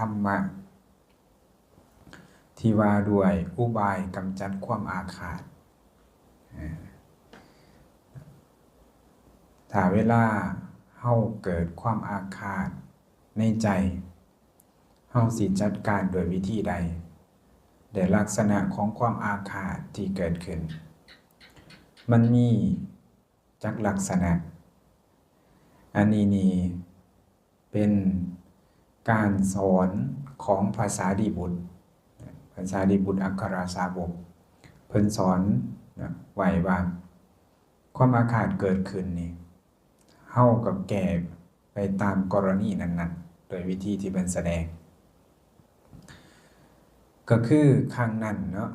ທຳມະ ທີ່ວ່າດ້ວຍອຸບາຍກຳຈັດຄວາມອາຄາດ. ຖ້າເວລາເຮົາເກີດຄວາມອາຄາດໃນໃຈ, ເຮົາຊິຈັດການດ້ວຍວິທີໃດ ແລະ ລັກສະນະຂອງຄວາມອາຄາດທີ່ເກີດຂຶ້ນ ມັນມີຈັກລັກສະນະ? ອັນນີ້ນີ້ເປັນການສອນຂອງພະສາລີບຸດ, ພະສາລີບຸດອັກຄະລາສາວົກ ເພິ່ນສອນໄວ້ວ່າ ຄວາມອາຄາດເກີດຂຶ້ນນີ້ ເຮົາກໍແກ້ໄປຕາມກໍລະນີນັ້ນໆ ໂດຍວິທີທີ່ເພິ່ນສະແດງ. ກໍຄືຄັ້ງນັ້ນເນາະ,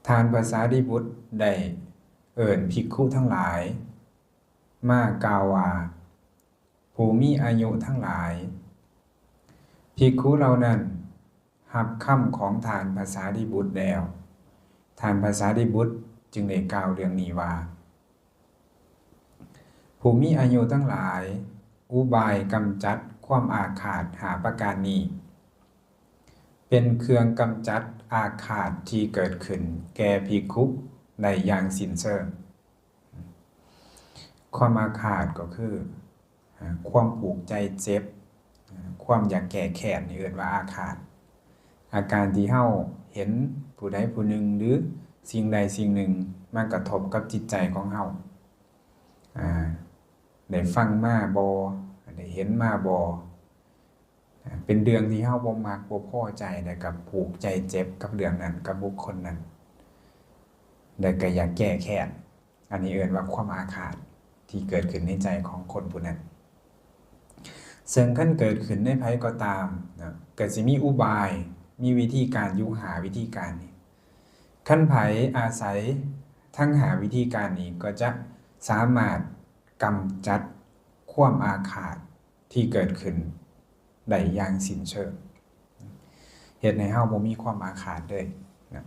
ທ່ານພະສາລີບຸດໄດ້ເອີ້ນພິກຂຸທັງຫຼາຍມາກ່າວວ່າ, ຜູ້ມີອາຍຸທັງຫຼາຍ, ພິກຂຸເຫຼົ່ານັ້ນ ຮັບຄຳຂອງທ່ານພະສາລີບຸດແລ້ວ, ທ່ານພະສາລີບຸດຈຶ່ງໄດ້ກ່າວເລື່ອງນີ້ວ່າ, ຜູ້ມີອາຍຸທັງຫຼາຍ, ອຸບາຍກຳຈັດຄວາມອາຄາດຫ້າປະການນີ້ ເປັນເຄື່ອງກຳຈັດອາຄາດທີ່ເກີດຂຶ້ນແກ່ພິກຂຸໄດ້ຢ່າງສິ້ນເຊີງ. ຄວາມອາຄາດກໍຄື ອາ ຄວາມຜູກໃຈເຈັບ, ອາ ຄວາມຢາກແກ້ແຄ້ນ ນີ້ເອີ້ນວ່າອາຄາດ. ອາການທີ່ເຮົາເຫັນຜູ້ໃດຜູ້ໜຶ່ງ ຫຼື ສິ່ງໃດສິ່ງໜຶ່ງມາກະທົບກັບຈິດໃຈຂອງເຮົາ, ອາ ໄດ້ຟັງມາບໍ່, ໄດ້ເຫັນມາບໍ່, ເປັນເລື່ອງທີ່ເຮົາບໍ່ມັກບໍ່ພໍໃຈ ແລ້ວກໍຜູກໃຈເຈັບກັບເລື່ອງນັ້ນ ກັບບຸກຄົນນັ້ນ ແລ້ວກໍຢາກແກ້ແຄ້ນ. ອັນນີ້ເອີ້ນວ່າຄວາມອາຄາດທີ່ເກີດຂຶ້ນໃນໃຈຂອງຄົນຜູ້ນັ້ນ. ເຊິ່ງຄັນເກີດຂຶ້ນໃນໃຜກໍຕາມນະ ກໍຊິມີອຸບາຍ, ມີວິທີການຢູ່ຫ້າວິທີການນີ້. ຄັນໃຜອາໄສທັງຫ້າວິທີການນີ້ ກໍຈະສາມາດກຳຈັດຄວາມອາຄາດ ທີ່ເກີດຂຶ້ນໄດ້ຢ່າງສິ້ນເຊີງ, ເຮັດໃຫ້ເຮົາບໍ່ມີຄວາມອາຄາດເລີຍນະ.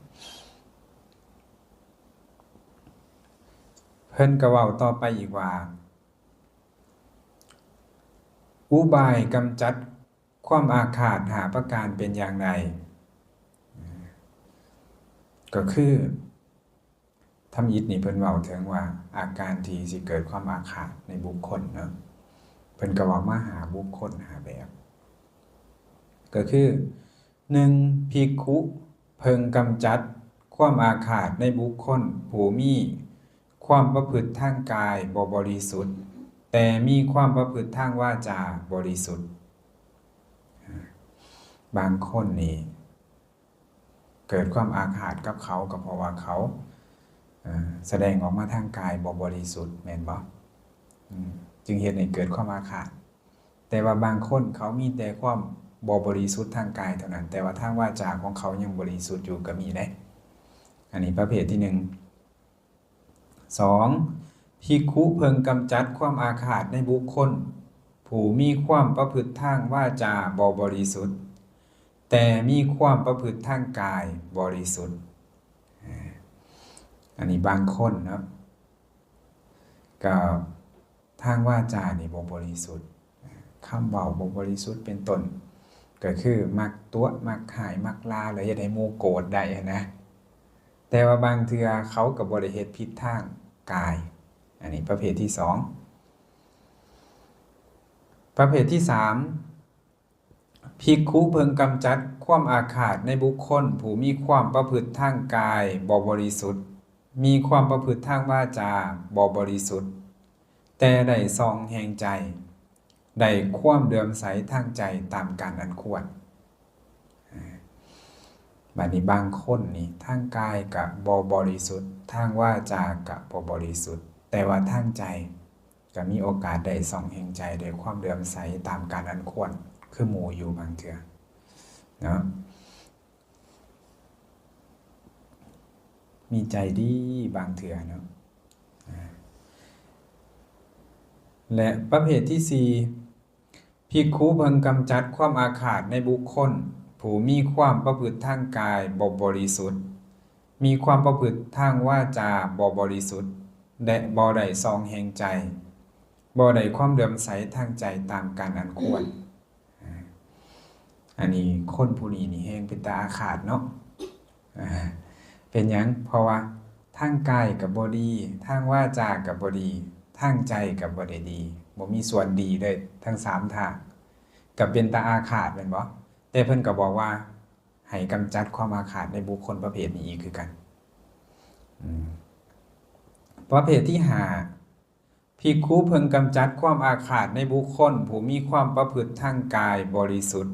ເພິ່ນກໍເວົ້າຕໍ່ໄປອີກວ່າ, ອຸບາຍກຳຈັດຄວາມອາຄາດຫ້າປະການເປັນຢ່າງໃດ? ກໍຄື ທຳອິດນີ້ເພິ່ນເວົ້າເຖິງວ່າອາການທີ່ຊິເກີດຄວາມອາຄາດໃນບຸກຄົນເນາະ, ເພິ່ນກໍເວົ້າມາຫ້າບຸກຄົນຫ້າແບບ, ກໍຄື ໜຶ່ງ ພິກຂຸເພິ່ງກຳຈັດຄວາມອາຄາດໃນບຸກຄົນຜູ້ມີຄວາມປະພຶດທາງກາຍບໍ່ບໍລິສຸດ, ແຕ່ມີຄວາມປະພຶດທາງວາຈາບໍລິສຸດ. ບາງຄົນນີ້ ເກີດຄວາມອາຄາດກັບເຂົາ ກໍເພາະວ່າເຂົາ ເອີ ສະແດງອອກມາທາງກາຍບໍ່ບໍລິສຸດ ແມ່ນບໍ່? ອືມ ຈຶ່ງເຮັດໃຫ້ເກີດຄວາມອາຄາດ. ແຕ່ວ່າບາງຄົນເຂົາມີແຕ່ຄວາມບໍ່ບໍລິສຸດທາງກາຍເທົ່ານັ້ນ, ແຕ່ວ່າທາງວາຈາຂອງເຂົາຍັງບໍລິສຸດຢູ່ກໍມີເດ້. ອັນນີ້ປະເພດທີໜຶ່ງ. ສອງ ພິກຂຸເພິ່ງກຳຈັດຄວາມອາຄາດໃນບຸກຄົນຜູ້ມີຄວາມປະພຶດທາງວາຈາບໍ່ບໍລິສຸດ, ແຕ່ມີຄວາມປະພຶດທາງກາຍບໍລິສຸດ. ອັນນີ້ບາງຄົນເນາະ, ກໍ ທາງວາຈານີ້ບໍ່ບໍລິສຸດ, ຄຳເວົ້າບໍ່ບໍລິສຸດເປັນຕົ້ນ, ກໍຄືມັກຕົວະ ມັກຮ້າຍ ມັກລາ ແລ້ວເຮັດໃຫ້ໝູ່ໂກດໄດ້ຫັ້ນນະ. ແຕ່ວ່າບາງເທື່ອເຂົາກໍບໍ່ໄດ້ເຮັດຜິດທາງກາຍ. ອັນນີ້ປະເພດທີສອງ. ປະເພດທີສາມ, ພິກຂຸເພິ່ງກຳຈັດຄວາມອາຄາດໃນບຸກຄົນຜູ້ມີຄວາມປະພຶດທາງກາຍບໍ່ບໍລິສຸດ, ມີຄວາມປະພຶດທາງວາຈາບໍ່ບໍລິສຸດ, ແຕ່ໄດ້ສ່ອງແຮງໃຈ, ໄດ້ຄວາມເຫຼື້ອມໃສທາງໃຈຕາມການອັນຄວນ. ບາດນີ້ບາງຄົນນີ້ ທາງກາຍກະບໍ່ບໍລິສຸດ, ທາງວາຈາກະບໍ່ບໍລິສຸດ, ແຕ່ວ່າທາງໃຈ ກໍມີໂອກາດໄດ້ສ່ອງແຮງໃຈ ໄດ້ຄວາມເຫຼື້ອມໃສຕາມການອັນຄວນ ຄືໝູ່ຢູ່ບາງເທື່ອເນາະ, ມີໃຈດີບາງເທື່ອເນາະ. ແລະ ປະເພດທີສີ່, ພິກຂຸເພິ່ງກຳຈັດຄວາມອາຄາດໃນບຸກຄົນຜູ້ມີຄວາມປະພຶດທາງກາຍບໍ່ບໍລິສຸດ, ມີຄວາມປະພຶດທາງວາຈາບໍ່ບໍລິສຸດ ແລະ ບໍ່ໄດ້ສ່ອງແຮງໃຈ, ບໍ່ໄດ້ຄວາມເຫຼື້ອມໃສທາງໃຈຕາມການອັນຄວນ. ອາ ອັນນີ້ຄົນຜູ້ນີ້ນີ້ແຮງເປັນຕາອາຄາດເນາະ. ເປັນຫຍັງ? ເພາະວ່າທາງກາຍກໍບໍ່ດີ, ທາງວາຈາກໍບໍ່ດີ, ທາງໃຈກໍບໍ່ໄດ້ດີ, ບໍ່ມີສ່ວນດີເລີຍທັງສາມທາງ, ກໍເປັນຕາອາຄາດແມ່ນບໍ່? ແຕ່ເພິ່ນກໍບອກວ່າ ໃຫ້ກຳຈັດຄວາມອາຄາດໃນບຸກຄົນປະເພດນີ້ອີກຄືກັນ. ອືມ ປະເພດທີຫ້າ ພິກຂຸເພິ່ງກຳຈັດຄວາມອາຄາດໃນບຸກຄົນຜູ້ມີຄວາມປະພຶດທາງກາຍບໍລິສຸດ,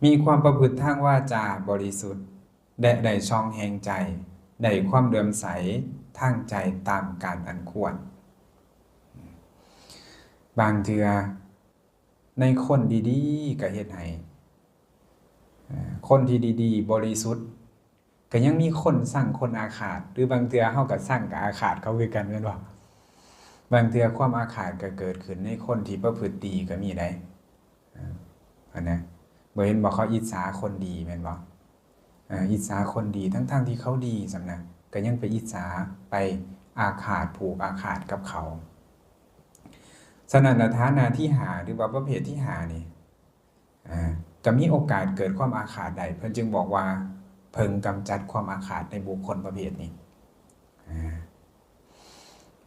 ມີຄວາມປະພຶດທາງວາຈາບໍລິສຸດ ແລະ ໄດ້ຊ່ອງແຫ່ງໃຈ, ໄດ້ຄວາມເຫຼື້ອມໃສທາງໃຈຕາມການອັນຄວນ. ບາງເທື່ອ ໃນຄົນດີໆກໍເຮັດໃຫ້ ເອີ ຄົນທີ່ດີໆບໍລິສຸດ ກໍຍັງມີຄົນຊັງຄົນອາຄາດ ຫຼືບາງເທື່ອເຮົາກໍຊັງກັບອາຄາດເຂົາຄືກັນແມ່ນບໍ່? ບາງເທື່ອຄວາມອາຄາດກໍເກີດຂຶ້ນໃນຄົນທີ່ປະພຶດດີກໍມີໄດ໋ ເອີ ຫັ້ນນະ. ບໍ່ເຫັນບໍ່ ເຂົາອິດສາຄົນດີແມ່ນບໍ່? ເອີ ອິດສາຄົນດີ ທັງໆທີ່ເຂົາດີສ່ຳນະ ກໍຍັງໄປອິດສາ ໄປອາຄາດ ຜູກອາຄາດກັບເຂົາ. ສະນັ້ນລະ ຖານະທີຫ້າ ຫຼືວ່າປະເພດທີຫ້ານີ້ ອາ ກໍມີໂອກາດເກີດຄວາມອາຄາດໄດ້. ເພິ່ນຈຶ່ງບອກວ່າ ເພິ່ງກຳຈັດຄວາມອາຄາດໃນບຸກຄົນປະເພດນີ້. ອາ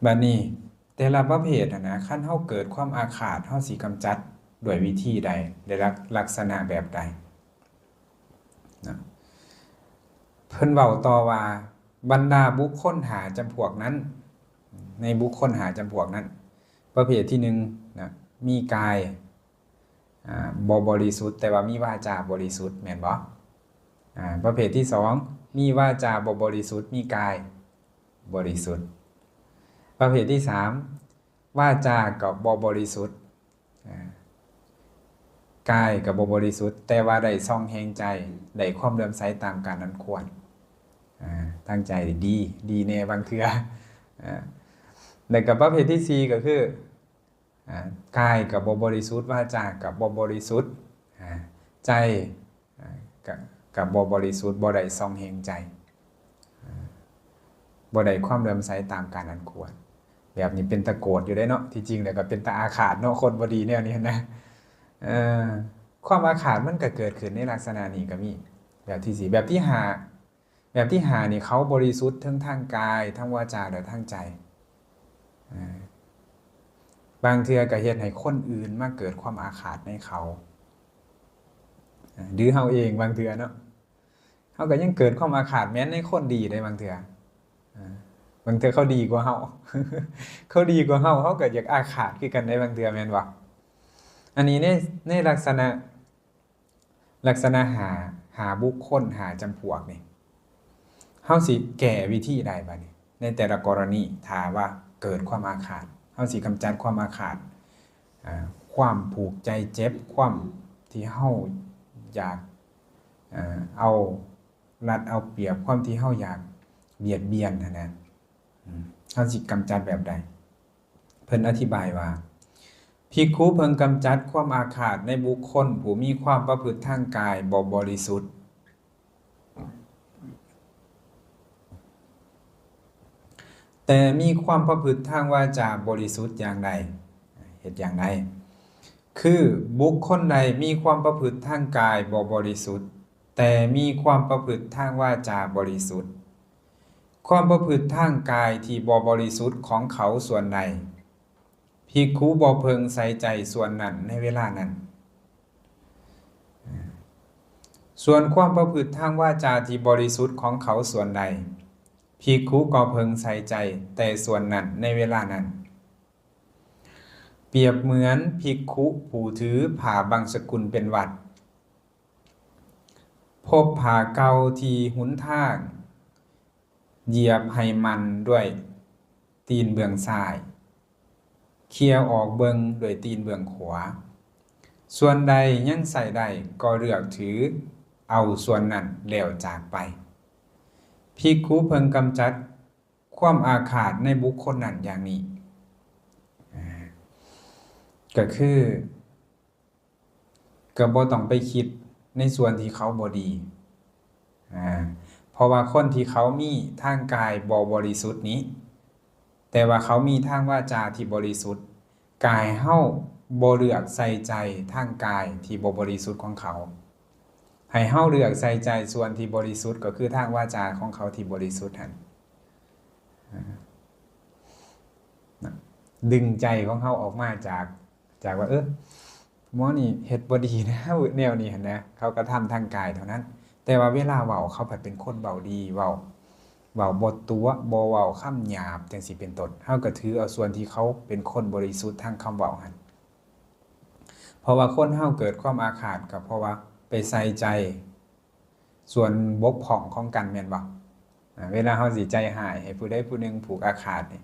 ບາດນີ້ ແຕ່ລະປະເພດຫັ້ນນະ ຄັນເຮົາເກີດຄວາມອາຄາດ ເຮົາຊິກຳຈັດດ້ວຍວິທີໃດ ແລະ ລັກ ລັກສະນະແບບໃດ? ນະ ເພິ່ນເວົ້າຕໍ່ວ່າ ບັນດາບຸກຄົນຫ້າຈຳພວກນັ້ນ ໃນບຸກຄົນຫ້າຈຳພວກນັ້ນ ປະເພດທີໜຶ່ງນະ ມີກາຍ ອາ ບໍ່ບໍລິສຸດ ແຕ່ວ່າມີວາຈາບໍລິສຸດ ແມ່ນບໍ່? ອາ ປະເພດທີສອງ ມີວາຈາບໍ່ບໍລິສຸດ ມີກາຍບໍລິສຸດ. ປະເພດທີສາມ ວາຈາກໍບໍ່ບໍລິສຸດ ອາ ກາຍກໍບໍ່ບໍລິສຸດ ແຕ່ວ່າໄດ້ຊ່ອງແຫ່ງໃຈ ໄດ້ຄວາມເຫຼື້ອມໃສຕາມການອັນຄວນ ອາ ທາງໃຈດີ ດີແດ່ບາງເທື່ອ. ອາ ແລ້ວກໍປະເພດທີສີ່ກໍຄື ອາ ກາຍກໍບໍ່ບໍລິສຸດ ວາຈາກໍບໍ່ບໍລິສຸດ ອາ ໃຈ ອາ ກໍ ກໍບໍ່ບໍລິສຸດ ບໍ່ໄດ້ຊ່ອງແຫ່ງໃຈ ອາ ບໍ່ໄດ້ຄວາມເຫຼື້ອມໃສຕາມການອັນຄວນ. ແບບນີ້ເປັນຕາໂກດຢູ່ເດ້ເນາະ ທີ່ຈິງແລ້ວກໍເປັນຕາອາຄາດເນາະ ຄົນບໍ່ດີແນວນີ້ນະ. ເອີ ຄວາມອາຄາດມັນກໍເກີດຂຶ້ນໃນລັກສະນະນີ້ກໍມີ. ແບບທີສີ່ ແບບທີຫ້າ ແບບທີຫ້ານີ້ ເຂົາບໍລິສຸດເຖິງທາງກາຍ ທາງວາຈາ ແລະ ທາງໃຈ. ເອີ ບາງເທື່ອກໍເຮັດໃຫ້ຄົນອື່ນມາເກີດຄວາມອາຄາດໃນເຂົາ ເອີ ຫຼືເຮົາເອງບາງເທື່ອເນາະ ເຮົາກໍຍັງເກີດຄວາມອາຄາດແມ່ນໃນຄົນດີໄດ໋ບາງເທື່ອ. ເອີ ບາງເທື່ອເຂົາດີກວ່າເຮົາ ເຂົາດີກວ່າເຮົາ ເຮົາກໍຢາກອາຄາດຄືກັນໄດ໋ບາງເທື່ອ ແມ່ນບໍ່? ອັນນີ້ໃນ ໃນລັກສະນະ ລັກສະນະຫ້າ ຫ້າບຸກຄົນ ຫ້າຈຳພວກນີ້ ເຮົາຊິແກ້ວິທີໃດບາດນີ້? ໃນແຕ່ລະກໍລະນີ ຖ້າວ່າເກີດຄວາມອາຄາດ ເຮົາຊິກຳຈັດຄວາມອາຄາດ ອາ ຄວາມຜູກໃຈເຈັບ ຄວາມທີ່ເຮົາຢາກ ເອົາລັດເອົາປຽບ ຄວາມທີ່ເຮົາຢາກບຽດບຽນຫັ້ນນະ ເຮົາຊິກຳຈັດແບບໃດ? ເພິ່ນອະທິບາຍວ່າ ພິກຂຸເພິ່ງກຳຈັດຄວາມອາຄາດໃນບຸກຄົນຜູ້ມີຄວາມປະພຶດທາງກາຍບໍ່ບໍລິສຸດ ແຕ່ມີຄວາມປະພຶດທາງວາຈາບໍລິສຸດຢ່າງໃດ? ເຮັດຢ່າງໃດ? ຄືບຸກຄົນໃດມີຄວາມປະພຶດທາງກາຍບໍ່ບໍລິສຸດ ແຕ່ມີຄວາມປະພຶດທາງວາຈາບໍລິສຸດ ຄວາມປະພຶດທາງກາຍທີ່ບໍ່ບໍລິສຸດຂອງເຂົາສ່ວນໃດ ພິກຂຸບໍ່ເພິ່ງໃສ່ໃຈສ່ວນນັ້ນໃນເວລານັ້ນ. ສ່ວນຄວາມປະພຶດທາງວາຈາທີ່ບໍລິສຸດຂອງເຂົາສ່ວນໃດ ພິກຂຸກໍເພິ່ງໃສ່ໃຈແຕ່ສ່ວນນັ້ນໃນເວລານັ້ນ. ປຽບເໝືອນພິກຂຸຜູ້ຖືຜ້າບັງສະກຸນເປັນວັດ ພົບຜ້າເກົ່າທີ່ຫົນທາງ ຢຽບໃຫ້ໝັ່ນດ້ວຍຕີນເບື້ອງຊ້າຍ ເຄຍອອກເບິ່ງດ້ວຍຕີນເບື້ອງຂວາ ສ່ວນໃດຍັງໃຊ້ໄດ້ກໍເລືອກຖືເອົາສ່ວນນັ້ນແລ້ວຈາກໄປ. ພິກຂຸເພິ່ງກຳຈັດຄວາມອາຄາດໃນບຸກຄົນນັ້ນຢ່າງນີ້. ອາ ກໍຄື ກໍບໍ່ຕ້ອງໄປຄິດໃນສ່ວນທີ່ເຂົາບໍ່ດີ ອາ ເພາະວ່າຄົນທີ່ເຂົາມີທາງກາຍບໍ່ບໍລິສຸດນີ້ ແຕ່ວ່າເຂົາມີທາງວາຈາທີ່ບໍລິສຸດ ກາຍເຮົາ ບໍ່ເລືອກໃສ່ໃຈທາງກາຍທີ່ບໍ່ບໍລິສຸດຂອງເຂົາ, ໃຫ້ເຮົາເລືອກໃສ່ໃຈສ່ວນທີ່ບໍລິສຸດ ກໍຄືທາງວາຈາຂອງເຂົາທີ່ບໍລິສຸດຫັ້ນ ດຶງໃຈຂອງເຮົາອອກມາຈາກ ຈາກວ່າ ເອີ ໝໍນີ້ເຮັດບໍ່ດີນະ ແນວນີ້ຫັ້ນນະ, ເຂົາກະທຳທາງກາຍເທົ່ານັ້ນ, ແຕ່ວ່າເວລາເວົ້າ ເຂົາພັດເປັນຄົນເວົ້າດີ, ເວົ້າ ເວົ້າບໍ່ຕົວະ ບໍ່ເວົ້າຄຳຫຍາບ ຈັ່ງຊີ້ເປັນຕົ້ນ, ເຮົາກະຖືເອົາສ່ວນທີ່ເຂົາເປັນຄົນບໍລິສຸດທາງຄຳເວົ້າຫັ້ນ. ເພາະວ່າຄົນເຮົາເກີດຄວາມອາຄາດ ກໍເພາະວ່າໄປໃສ່ໃຈສ່ວນບົກຜ່ອງຂອງກັນ ແມ່ນບໍ່? ອາ ເວລາເຮົາຊິໃຈຮ້າຍໃຫ້ຜູ້ໃດຜູ້ໜຶ່ງຜູກອາຄາດນີ້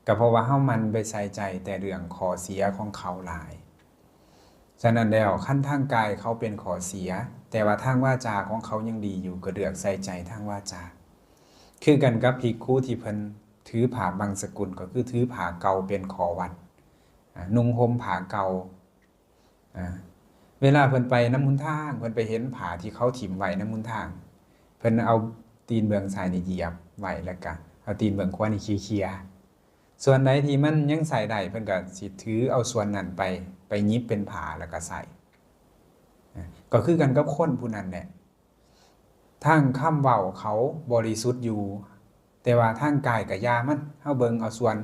ກໍເພາະວ່າເຮົາໝັ່ນໄປໃສ່ໃຈແຕ່ເລື່ອງຂໍ້ເສຍຂອງເຂົາຫຼາຍ. ສະນັ້ນແລ້ວ ຄັນທາງກາຍເຂົາເປັນຂໍ້ເສຍ ແຕ່ວ່າທາງວາຈາຂອງເຂົາຍັງດີຢູ່ ກໍເລືອກໃສ່ໃຈທາງວາຈາ. ຄືກັນກັບພິກຂຸທີ່ເພິ່ນຖືຜ້າບັງສະກຸນ ກໍຄືຖືຜ້າເກົ່າເປັນຂໍ້ວັດ, ອາ ນຸ່ງຫົ່ມຜ້າເກົ່າ. ອາ ເວລາເພິ່ນໄປນຳຫົນທາງ ເພິ່ນໄປເຫັນຜ້າທີ່ເຂົາຖິ້ມໄວ້ນຳຫົນທາງ ເພິ່ນເອົາຕີນເບື້ອງຊ້າຍນີ້ຢຽບໄວ້ ແລ້ວກະເອົາຕີນເບື້ອງຂວານີ້ເຄຍໆ. ສ່ວນໃດທີ່ມັນຍັງໃຊ້ໄດ້ ເພິ່ນກະຊິຖືເອົາສ່ວນນັ້ນໄປ ໄປຫຍິບເປັນຜ້າແລ້ວກະໃຊ້. ອາ ກໍຄືກັນກັບຄົນຜູ້ນັ້ນແຫຼະ. ທາງຄຳເວົ້າເຂົາບໍລິສຸດຢູ່ ແຕ່ວ່າທາງກາຍກະຢ່າມັນ, ເຮົາເບິ່ງເອົາສ່ວນ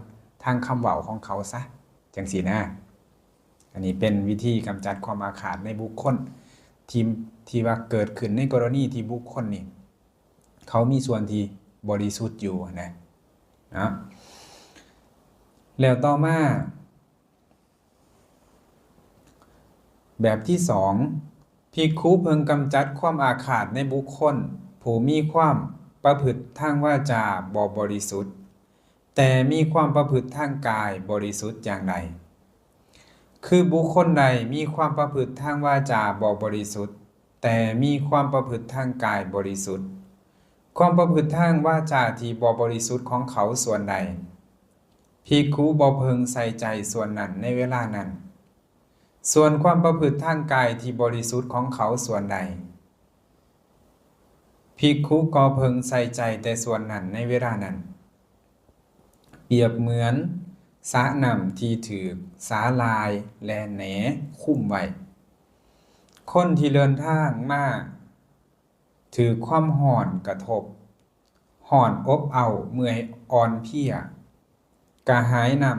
ທາງຄຳເວົ້າຂອງເຂົາຊະ ຈັ່ງຊີ້ນະ. ອັນນີ້ເປັນວິທີກຳຈັດຄວາມອາຄາດໃນບຸກຄົນທີ່ ທີ່ວ່າເກີດຂຶ້ນໃນກໍລະນີທີ່ບຸກຄົນນີ້ ເຂົາມີສ່ວນທີ່ບໍລິສຸດຢູ່ຫັ້ນນະ ເນາະ. ແລ້ວຕໍ່ມາ ແບບທີສອງ ພິກຂຸເພິ່ງກຳຈັດຄວາມອາຄາດໃນບຸກຄົນຜູ້ມີຄວາມປະພຶດທາງວາຈາບໍ່ບໍລິສຸດ ແຕ່ມີຄວາມປະພຶດທາງກາຍບໍລິສຸດຢ່າງໃດ? ຄືບຸກຄົນໃດມີຄວາມປະພຶດທາງວາຈາບໍ່ບໍລິສຸດ ແຕ່ມີຄວາມປະພຶດທາງກາຍບໍລິສຸດ, ຄວາມປະພຶດທາງວາຈາທີ່ບໍ່ບໍລິສຸດຂອງເຂົາສ່ວນໃດ? ພິກຂຸບໍ່ເພິ່ງໃສ່ໃຈສ່ວນນັ້ນໃນເວລານັ້ນ. ສ່ວນຄວາມປະພຶດທາງກາຍທີ່ບໍລິສຸດຂອງເຂົາສ່ວນໃດ? ພິກຂຸກໍເພິ່ງໃສ່ໃຈແຕ່ສ່ວນນັ້ນໃນເວລານັ້ນ. ປຽບເໝືອນສະນ້ຳທີ່ຖືກສາລາຍ ແລະ ແໜຄຸມໄວ້. ຄົນທີ່ເດີນທາງມາຖືກຄວາມຮ້ອນກະທົບ, ຮ້ອນອົບເອົ້າ, ເມື່ອຍອ່ອນເພຍ, ກະຫາຍນ້ຳ,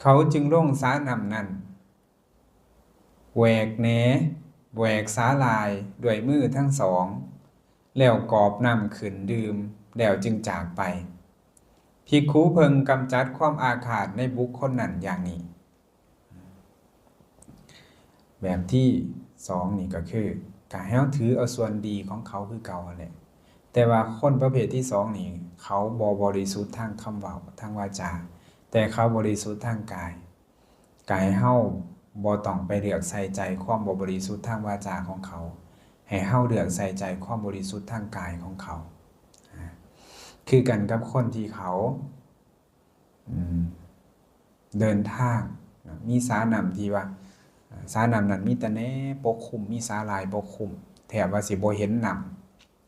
ເຂົາຈຶ່ງລົງສະນ້ຳນັ້ນ, ແຫວກແໜ, ແຫວກສາລາຍດ້ວຍມືທັງສອງ, ແລ້ວກອບນ້ຳຂຶ້ນດື່ມ, ແລ້ວຈຶ່ງຈາກໄປ. ພິກຂຸເພິ່ງກຳຈັດຄວາມອາຄາດໃນບຸກຄົນນັ້ນຢ່າງນີ້. ແບບທີສອງນີ້ກໍຄື ກະໃຫ້ເຮົາຖືເອົາສ່ວນດີຂອງເຂົາຄືເກົ່າຫັ້ນແຫຼະ, ແຕ່ວ່າຄົນປະເພດທີສອງນີ້ ເຂົາບໍ່ບໍລິສຸດທາງຄຳເວົ້າ, ທາງວາຈາ, ແຕ່ເຂົາບໍລິສຸດທາງກາຍ. ກະໃຫ້ເຮົາບໍ່ຕ້ອງໄປເລືອກໃສ່ໃຈຄວາມບໍ່ບໍລິສຸດທາງວາຈາຂອງເຂົາ, ໃຫ້ເຮົາເລືອກໃສ່ໃຈຄວາມບໍລິສຸດທາງກາຍຂອງເຂົາ. ອາ ຄືກັນກັບຄົນທີ່ເຂົາ ອືມ ເດີນທາງ ມີສານ້ຳທີ່ວ່າ ສານ້ຳນັ້ນມີແຕ່ແໜປົກຄຸມ, ມີສາລາຍປົກຄຸມ, ແທບວ່າຊິບໍ່ເຫັນນ້ຳ.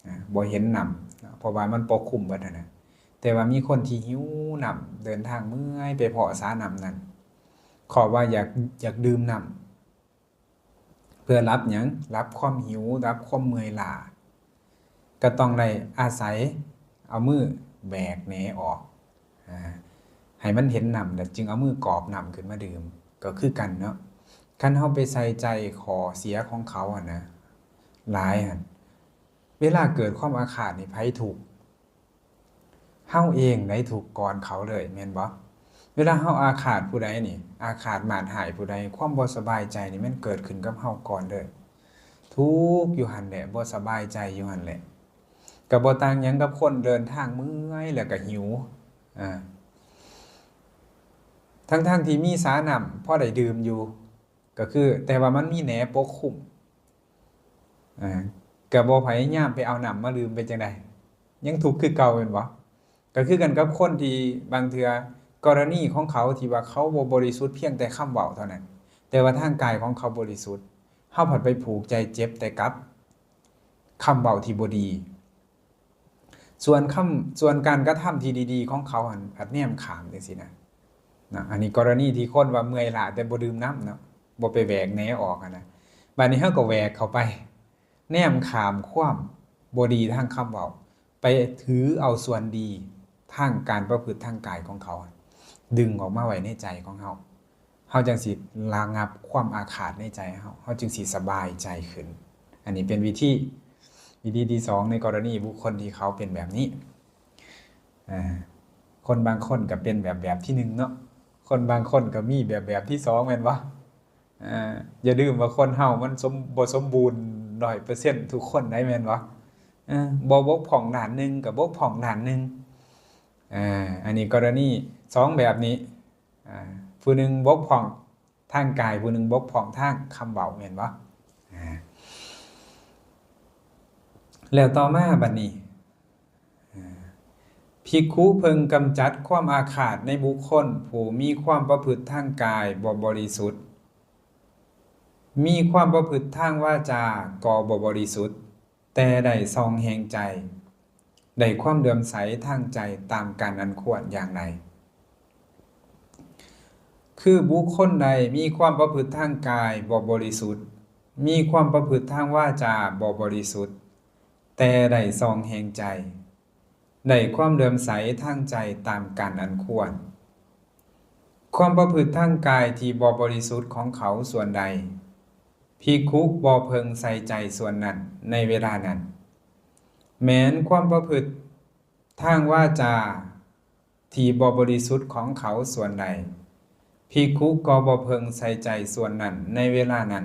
ອາ ບໍ່ເຫັນນ້ຳ ເພາະວ່າມັນປົກຄຸມເບິດຫັ້ນນະ. ແຕ່ວ່າມີຄົນທີ່ຫິວນ້ຳ ເດີນທາງເມື່ອຍໄປເພາະສານ້ຳນັ້ນ ເພາະວ່າຢາກ ຢາກດື່ມນ້ຳ ເພື່ອດັບຫຍັງ? ດັບຄວາມຫິວ, ດັບຄວາມເມື່ອຍລ້າ, ກໍຕ້ອງໄດ້ອາໄສເອົາມືແຫວກແໜອອກ ອາ ໃຫ້ມັນເຫັນນ້ຳ ແລ້ວຈຶ່ງເອົາມືກອບນ້ຳຂຶ້ນມາດື່ມ. ກໍຄືກັນເນາະ, ຄັນເຮົາໄປໃສ່ໃຈຂໍ້ເສຍຂອງເຂົາຫັ້ນນະ ຫຼາຍຫັ້ນ ເວລາເກີດຄວາມອາຄາດນີ້ ໃຜທຸກ? ເຮົາເອງໄດ້ທຸກກ່ອນເຂົາເລີຍ ແມ່ນບໍ່? ເວລາເຮົາອາຄາດຜູ້ໃດນີ້ ອາຄາດມາດຮ້າຍຜູ້ໃດ ຄວາມບໍ່ສະບາຍໃຈນີ້ ມັນເກີດຂຶ້ນກັບເຮົາກ່ອນເລີຍ. ທຸກຢູ່ຫັ້ນແຫຼະ, ບໍ່ສະບາຍໃຈຢູ່ຫັ້ນແຫຼະ. ກໍບໍ່ຕ່າງຫຍັງກັບຄົນເດີນທາງເມື່ອຍ ແລ້ວກໍຫິວ ອາ ທັງໆທີ່ມີສານ້ຳພໍໄດ້ດື່ມຢູ່ ກໍຄື ແຕ່ວ່າມັນມີແໜປົກຄຸມ ອາ ກໍບໍ່ພະຍາຍາມໄປເອົານ້ຳມາດື່ມ ເປັນຈັ່ງໃດ? ຍັງທຸກຄືເກົ່າແມ່ນບໍ່? ກໍຄືກັນກັບຄົນທີ່ບາງເທື່ອ ກໍລະນີຂອງເຂົາທີ່ວ່າເຂົາບໍ່ບໍລິສຸດພຽງແຕ່ຄຳເວົ້າເທົ່ານັ້ນ ແຕ່ວ່າທາງກາຍຂອງເຂົາບໍລິສຸດ, ເຮົາພັດໄປຜູກໃຈເຈັບແຕ່ກັບຄຳເວົ້າທີ່ບໍ່ດີ. ສ່ວນຄຳ ສ່ວນການກະທຳທີ່ດີໆຂອງເຂົາຫັ້ນ ອາດແນມຂ້າມຈັ່ງຊີ້ນະ. ນະ. ອັນນີ້ກໍລະນີທີ່ຄົນວ່າເມື່ອຍລ້າແຕ່ບໍ່ດື່ມນ້ຳເນາະ ບໍ່ໄປແຫວກແໜອອກຫັ້ນນະ. ບາດນີ້ເຮົາກໍແຫວກເຂົ້າໄປ ແນມຂ້າມຄວາມບໍ່ດີທາງຄຳເວົ້າ ໄປຖືເອົາສ່ວນດີທາງການປະພຶດທາງກາຍຂອງເຂົາ ດຶງອອກມາໄວ້ໃນໃຈຂອງເຮົາ. ເຮົາຈັ່ງຊິລະງັບຄວາມອາຄາດໃນໃຈເຮົາ ເຮົາຈຶ່ງຊິສະບາຍໃຈຂຶ້ນ. ອັນນີ້ເປັນວິທີ ວິທີທີສອງ ໃນກໍລະນີບຸກຄົນທີ່ເຂົາເປັນແບບນີ້. ອາ ຄົນບາງຄົນກໍເປັນແບບ ແບບທີໜຶ່ງເນາະ ຄົນບາງຄົນກໍມີແບບ ແບບທີສອງ ແມ່ນບໍ່? ອາ ຢ່າລືມວ່າຄົນເຮົາມັນສົມ ບໍ່ສົມບູນຮ້ອຍເປີເຊັນທຸກຄົນໃດ໋ ແມ່ນບໍ່? ເອີ ບໍ່ບົກຜ່ອງດ້ານໜຶ່ງກໍບົກຜ່ອງດ້ານໜຶ່ງ. ອາ ອັນນີ້ກໍລະນີສອງແບບນີ້ ອາ ຜູ້ໜຶ່ງບົກຜ່ອງທາງກາຍ ຜູ້ໜຶ່ງບົກຜ່ອງທາງຄຳເວົ້າ ແມ່ນບໍ່? ອາ ແລ້ວຕໍ່ມາບັດນີ້ ອາ ພິກຂຸເພິ່ງກຳຈັດຄວາມອາຄາດໃນບຸກຄົນຜູ້ມີຄວາມປະພຶດທາງກາຍບໍ່ບໍລິສຸດ, ມີຄວາມປະພຶດທາງວາຈາກໍບໍ່ບໍລິສຸດ, ແຕ່ໄດ້ສ່ອງແຮງໃຈ, ໄດ້ຄວາມເຫຼື້ອມໃສທາງໃຈຕາມການອັນຄວນຢ່າງໃດ? ຄືບຸກຄົນໃດມີຄວາມປະພຶດທາງກາຍບໍ່ບໍລິສຸດ, ມີຄວາມປະພຶດທາງວາຈາບໍ່ບໍລິສຸດ, ແຕ່ໄດ້ສ່ອງແຮງໃຈ, ໄດ້ຄວາມເຫຼື້ອມໃສທາງໃຈຕາມການອັນຄວນ. ຄວາມປະພຶດທາງກາຍທີ່ບໍ່ບໍລິສຸດຂອງເຂົາສ່ວນໃດ, ພິກຂຸບໍ່ເພິ່ງໃສ່ໃຈສ່ວນນັ້ນໃນເວລານັ້ນ, ແມ່ນຄວາມປະພຶດທາງວາຈາທີ່ບໍ່ບໍລິສຸດຂອງເຂົາສ່ວນໃດ, ພິກຂຸກໍບໍ່ເພິ່ງໃສ່ໃຈສ່ວນນັ້ນໃນເວລານັ້ນ.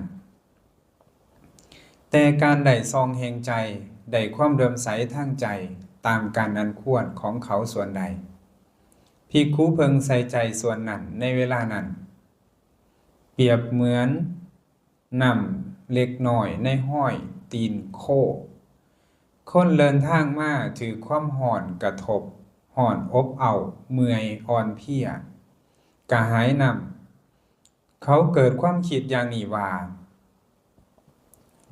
ແຕ່ການໄດ້ສ່ອງແຮງໃຈ, ໄດ້ຄວາມເຫຼື້ອມໃສທາງໃຈຕາມການອັນຄວນຂອງເຂົາສ່ວນໃດ, ພິກຂຸເພິ່ງໃສ່ໃຈສ່ວນນັ້ນໃນເວລານັ້ນ, ປຽບເໝືອນນ້ຳເລັກນ້ອຍໃນຮອຍຕີນໂຄ. ຄົນເດີນທາງມາຖືກຄວາມຮ້ອນກະທົບ, ຮ້ອນອົບເອົ້າ, ເມື່ອຍ, ອ່ອນເພຍ, ກະຫາຍນ້ຳ. ເຂົາເກີດຄວາມຄິດຢ່າງນີ້ວ່າ,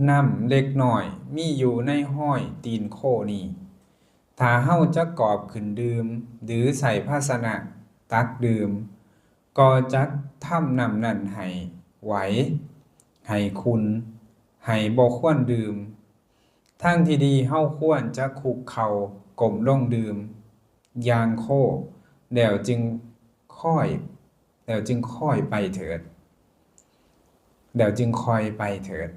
ນ້ຳເລັກນ້ອຍມີຢູ່ໃນຮອຍຕີນໂຄນີ້, ຖ້າເຮົາຈະກອບຂຶ້ນດື່ມ ຫຼື ໃຊ້ພາຊະນະຕັກດື່ມ, ກໍຈະທຳນ້ຳນັ້ນໃຫ້ໄຫວ, ໃຫ້ຂຸ່ນ, ໃຫ້ບໍ່ຄວນດື່ມ. ທາງທີ່ດີເຮົາຄວນຈະຄຸກເຂົ່າກົ້ມລົງດື່ມຢ່າງໂຄ, ແລ້ວຈຶ່ງຄ່ອຍ, ແລ້ວຈຶ່ງຄ່ອຍໄປເຖີດ, ແລ້ວຈຶ່ງຄ່ອຍໄປເຖີດ.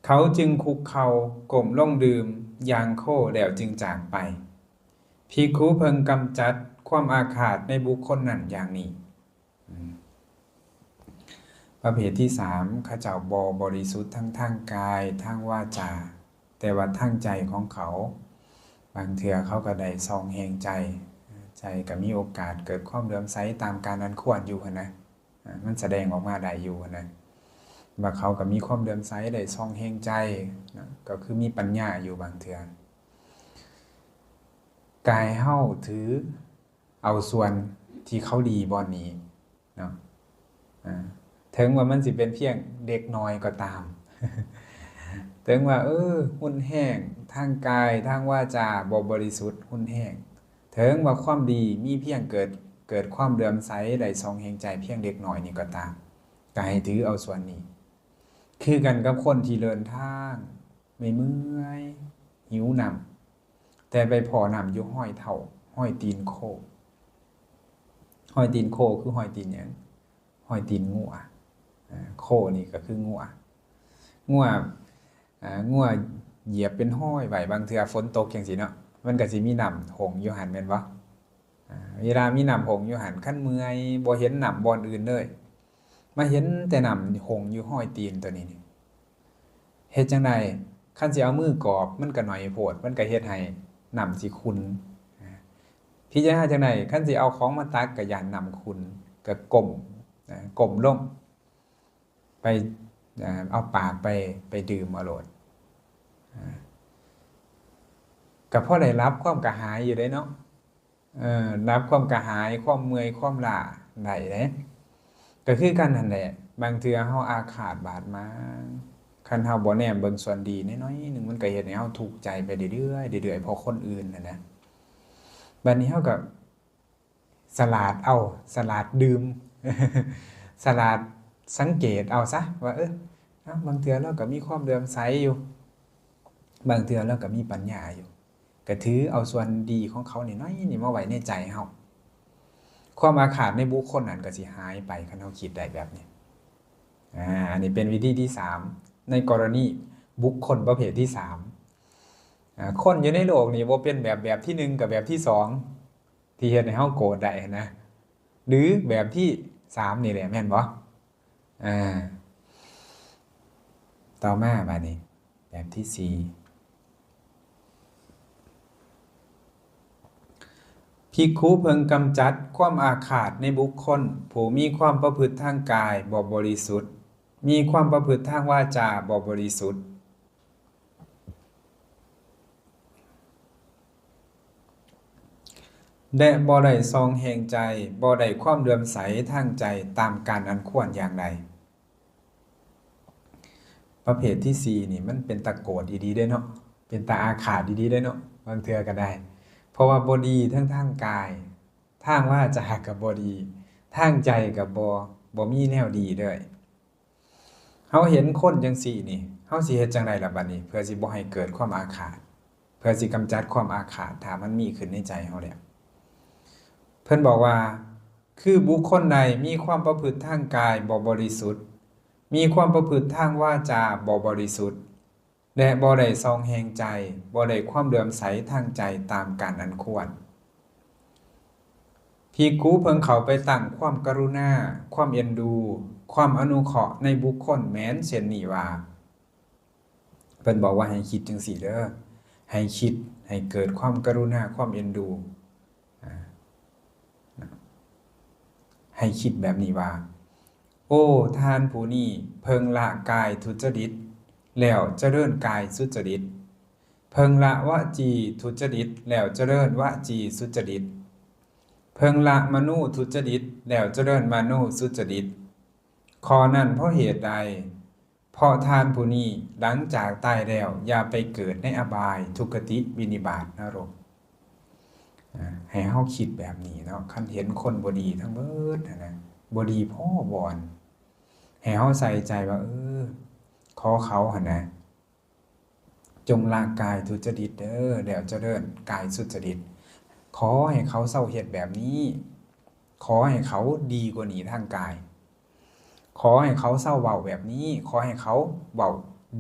ເຂົາຈຶ່ງຄຸກເຂົ່າກົ້ມລົງດື່ມຢ່າງໂຄ ແລ້ວຈຶ່ງຈາກໄປ. ພິກຂຸເພິ່ງກຳຈັດຄວາມອາຄາດໃນບຸກຄົນນັ້ນຢ່າງນີ້. ອືມ ປະເພດທີສາມ ເຂົາເຈົ້າບໍ່ບໍລິສຸດທັງທາງກາຍ, ທາງວາຈາ, ແຕ່ວ່າທາງໃຈຂອງເຂົາ, ບາງເທື່ອເຂົາກໍໄດ້ສ່ອງແຮງໃຈ, ໃຈກໍມີໂອກາດເກີດຄວາມເຫຼື້ອມໃສຕາມການອັນຄວນຢູ່ຫັ້ນນະ. ອາ ມັນສະແດງອອກມາໄດ້ຢູ່ຫັ້ນນະ ວ່າເຂົາກໍມີຄວາມເຫຼື້ອມໃສ ໄດ້ສ່ອງແຮງໃຈນະ, ກໍຄືມີປັນຍາຢູ່ບາງເທື່ອ. ກາຍເຮົາຖືເອົາສ່ວນທີ່ເຂົາດີບ່ອນນີ້ເນາະ. ອາ ເຖິງວ່າມັນຊິເປັນພຽງເລັກນ້ອຍກໍຕາມ, ເຖິງວ່າ ເອີ ຮຸນແຮງທາງກາຍ, ທາງວາຈາບໍ່ບໍລິສຸດ, ຮຸນແຮງ, ເຖິງວ່າຄວາມດີມີພຽງເກີດ, ເກີດຄວາມເຫຼື້ອມໃສ ໄດ້ສ່ອງແຮງໃຈພຽງເລັກນ້ອຍນີ້ກໍຕາມ, ກໍໃຫ້ຖືເອົາສ່ວນນີ້. ຄືກັນກັບຄົນທີ່ເດີນທາງເມື່ອຍໆ ຫິວນ້ຳ, ແຕ່ໄປພໍ້ນ້ຳຢູ່ຮອຍເທົ້າ, ຮອຍຕີນໂຄ. ຮອຍຕີນໂຄຄືຮອຍຕີນຫຍັງ? ຮອຍຕີນງົວ. ອາ ໂຄນີ້ກໍຄືງົວ. ງົວ ອາ ງົວຢຽບເປັນຮອຍໄວ້, ບາງເທື່ອຝົນຕົກຈັ່ງຊີ້ເນາະ, ມັນກໍຊິມີນ້ຳຫົ່ງຢູ່ຫັ້ນແມ່ນບໍ່? ອາ ເວລາມີນ້ຳຫົ່ງຢູ່ຫັ້ນ, ຄັນເມື່ອຍບໍ່ເຫັນນ້ຳບ່ອນອື່ນເລີຍ, ມາເຫັນແຕ່ນ້ຳຫົ່ງຢູ່ຮອຍຕີນໂຕນີ້ນີ້, ເຮັດຈັ່ງໃດ? ຄັນຊິເອົາມືກອບ ມັນກໍໜ້ອຍໂພດ, ມັນກໍເຮັດໃຫ້ນ້ຳຊິຂຸ່ນ. ອາ ພິຈາລະນາຈັ່ງໃດ? ຄັນຊິເອົາຂອງມາຕັກ ກໍຢ້ານນ້ຳຂຸ່ນ, ກໍກົ້ມ, ອາ ກົ້ມລົງ. ໄປ ເອີ ເອົາປາກໄປ ໄປດື່ມເອົາໂລດ. ເອີ ກໍພໍໄດ້ດັບຄວາມກະຫາຍຢູ່ເດ້ເນາະ. ເອີ ດັບຄວາມກະຫາຍ, ຄວາມເມື່ອຍ, ຄວາມລ້າໄດ້ເດ້. ກໍຄືກັນຫັ້ນແຫຼະ, ບາງເທື່ອເຮົາອາຄາດບາດໝາງ, ຄັນເຮົາບໍ່ແນມເບິ່ງສ່ວນດີໜ້ອຍໆໜຶ່ງ, ມັນກໍເຮັດໃຫ້ເຮົາທຸກໃຈໄປເລື້ອຍໆ ເລື້ອຍໆ ເພາະຄົນອື່ນຫັ້ນນະ. ບັດນີ້ເຮົາກໍ ສະຫຼາດເອົາ, ສະຫຼາດດື່ມ, ສະຫຼາດສັງເກດເອົາຊະວ່າ ເອີ ເອົ້າ ບາງເທື່ອລາວກໍມີຄວາມເຫຼື້ອມໃສຢູ່, ບາງເທື່ອລາວກໍມີປັນຍາຢູ່, ກໍຖືເອົາສ່ວນດີຂອງເຂົາໜ້ອຍໆນີ້ມາໄວ້ໃນໃຈເຮົາ. ຄວາມອາຄາດໃນບຸກຄົນນັ້ນກໍຊິຫາຍໄປ ຄັນເຮົາຄິດໄດ້ແບບນີ້. ອາ ອັນນີ້ເປັນວິທີທີສາມ ໃນກໍລະນີບຸກຄົນປະເພດທີສາມ. ອາ ຄົນຢູ່ໃນໂລກນີ້ບໍ່ເປັນແບບ ແບບທີໜຶ່ງກັບແບບທີສອງ ທີ່ເຮັດໃຫ້ເຮົາໂກດໄດ້ຫັ້ນນະ ຫຼືແບບທີສາມນີ້ແຫຼະ ແມ່ນບໍ່? ອາ ຕໍ່ມາບາດນີ້ ແບບທີສີ່ ພິກຂຸເພິ່ງກຳຈັດຄວາມອາຄາດໃນບຸກຄົນຜູ້ມີຄວາມປະພຶດທາງກາຍບໍ່ບໍລິສຸດ, ມີຄວາມປະພຶດທາງວາຈາບໍ່ບໍລິສຸດ ແລະ ບໍ່ໄດ້ສ່ອງແຮງໃຈ, ບໍ່ໄດ້ຄວາມເຫຼື້ອມໃສທາງໃຈຕາມການອັນຄວນຢ່າງໃດ. ປະເພດທີສີ່ນີ້ ມັນເປັນຕາໂກດອີ່ຫຼີເດ້ເນາະ, ເປັນຕາອາຄາດອີ່ຫຼີເດ້ເນາະ, ບາງເທື່ອກໍໄດ້. ເພາະວ່າບໍ່ດີທັງທາງກາຍ, ທາງວາຈາກໍບໍ່ດີ, ທາງໃຈກໍບໍ່, ບໍ່ມີແນວດີເລີຍ. ເຮົາເຫັນຄົນຈັ່ງຊີ້ນີ້ ເຮົາຊິເຮັດຈັ່ງໃດລະບາດນີ້ ເພື່ອຊິບໍ່ໃຫ້ເກີດຄວາມອາຄາດ, ເພື່ອຊິກຳຈັດຄວາມອາຄາດ ຖ້າມັນມີຂຶ້ນໃນໃຈເຮົາແລ້ວ? ເພິ່ນບອກວ່າ ຄືບຸກຄົນໃດມີຄວາມປະພຶດທາງກາຍບໍ່ບໍລິສຸດ, ມີຄວາມປະພຶດທາງວາຈາບໍ່ບໍລິສຸດ, ແລະ ບໍ່ໄດ້ສ່ອງແຮງໃຈ, ບໍ່ໄດ້ຄວາມເຫຼື້ອມໃສທາງໃຈຕາມການອັນຄວນ. ພິກຂຸເພິ່ງເຂົ້າໄປຕັ້ງຄວາມກະລຸນາ, ຄວາມເອັນດູ, ຄວາມອະນຸເຄາະໃນບຸກຄົນແມ່ນເຊັ່ນນີ້ວ່າ, ເພິ່ນບອກວ່າໃຫ້ຄິດຈັ່ງຊີ້ເດີ, ໃຫ້ຄິດໃຫ້ເກີດຄວາມກະລຸນາ, ຄວາມເອັນດູ, ອາ ໃຫ້ຄິດແບບນີ້ວ່າ, ໂອ້ ທ່ານຜູ້ນີ້ເພິ່ງລະກາຍທຸດຈະລິດ ແລ້ວຈະເລີນກາຍສຸດຈະລິດ, ເພິ່ງລະວະຈີທຸດຈະລິດ ແລ້ວຈະເລີນວະຈີສຸດຈະລິດ, ເພິ່ງລະມະໂນທຸດຈະລິດ ແລ້ວຈະເລີນມະໂນສຸດຈະລິດ. ຂໍ້ນັ້ນເພາະເຫດໃດ? ເພາະທ່ານຜູ້ນີ້ຫຼັງຈາກຕາຍແລ້ວ ຢ່າໄປເກີດໃນອະບາຍ, ທຸກຄະຕິ, ວິນິບາດ, ນະລົກ. ອາ ໃຫ້ເຮົາຄິດແບບນີ້ເນາະ, ຄັນເຫັນຄົນບໍ່ດີທັງເບິດຫັ້ນນະ, ບໍ່ດີພໍບ່ອນ, ໃຫ້ເຮົາໃສ່ໃຈວ່າ ເອີ ຂໍເຂົາຫັ້ນນະ ຈົ່ງລະກາຍທຸດຈະລິດເດີ ແລ້ວຈະເລີນກາຍສຸດຈະລິດ. ຂໍໃຫ້ເຂົາເຊົາເຮັດແບບນີ້, ຂໍໃຫ້ເຂົາດີກວ່ານີ້ທາງກາຍ, ຂໍໃຫ້ເຂົາເຊົາເວົ້າແບບນີ້, ຂໍໃຫ້ເຂົາເວົ້າ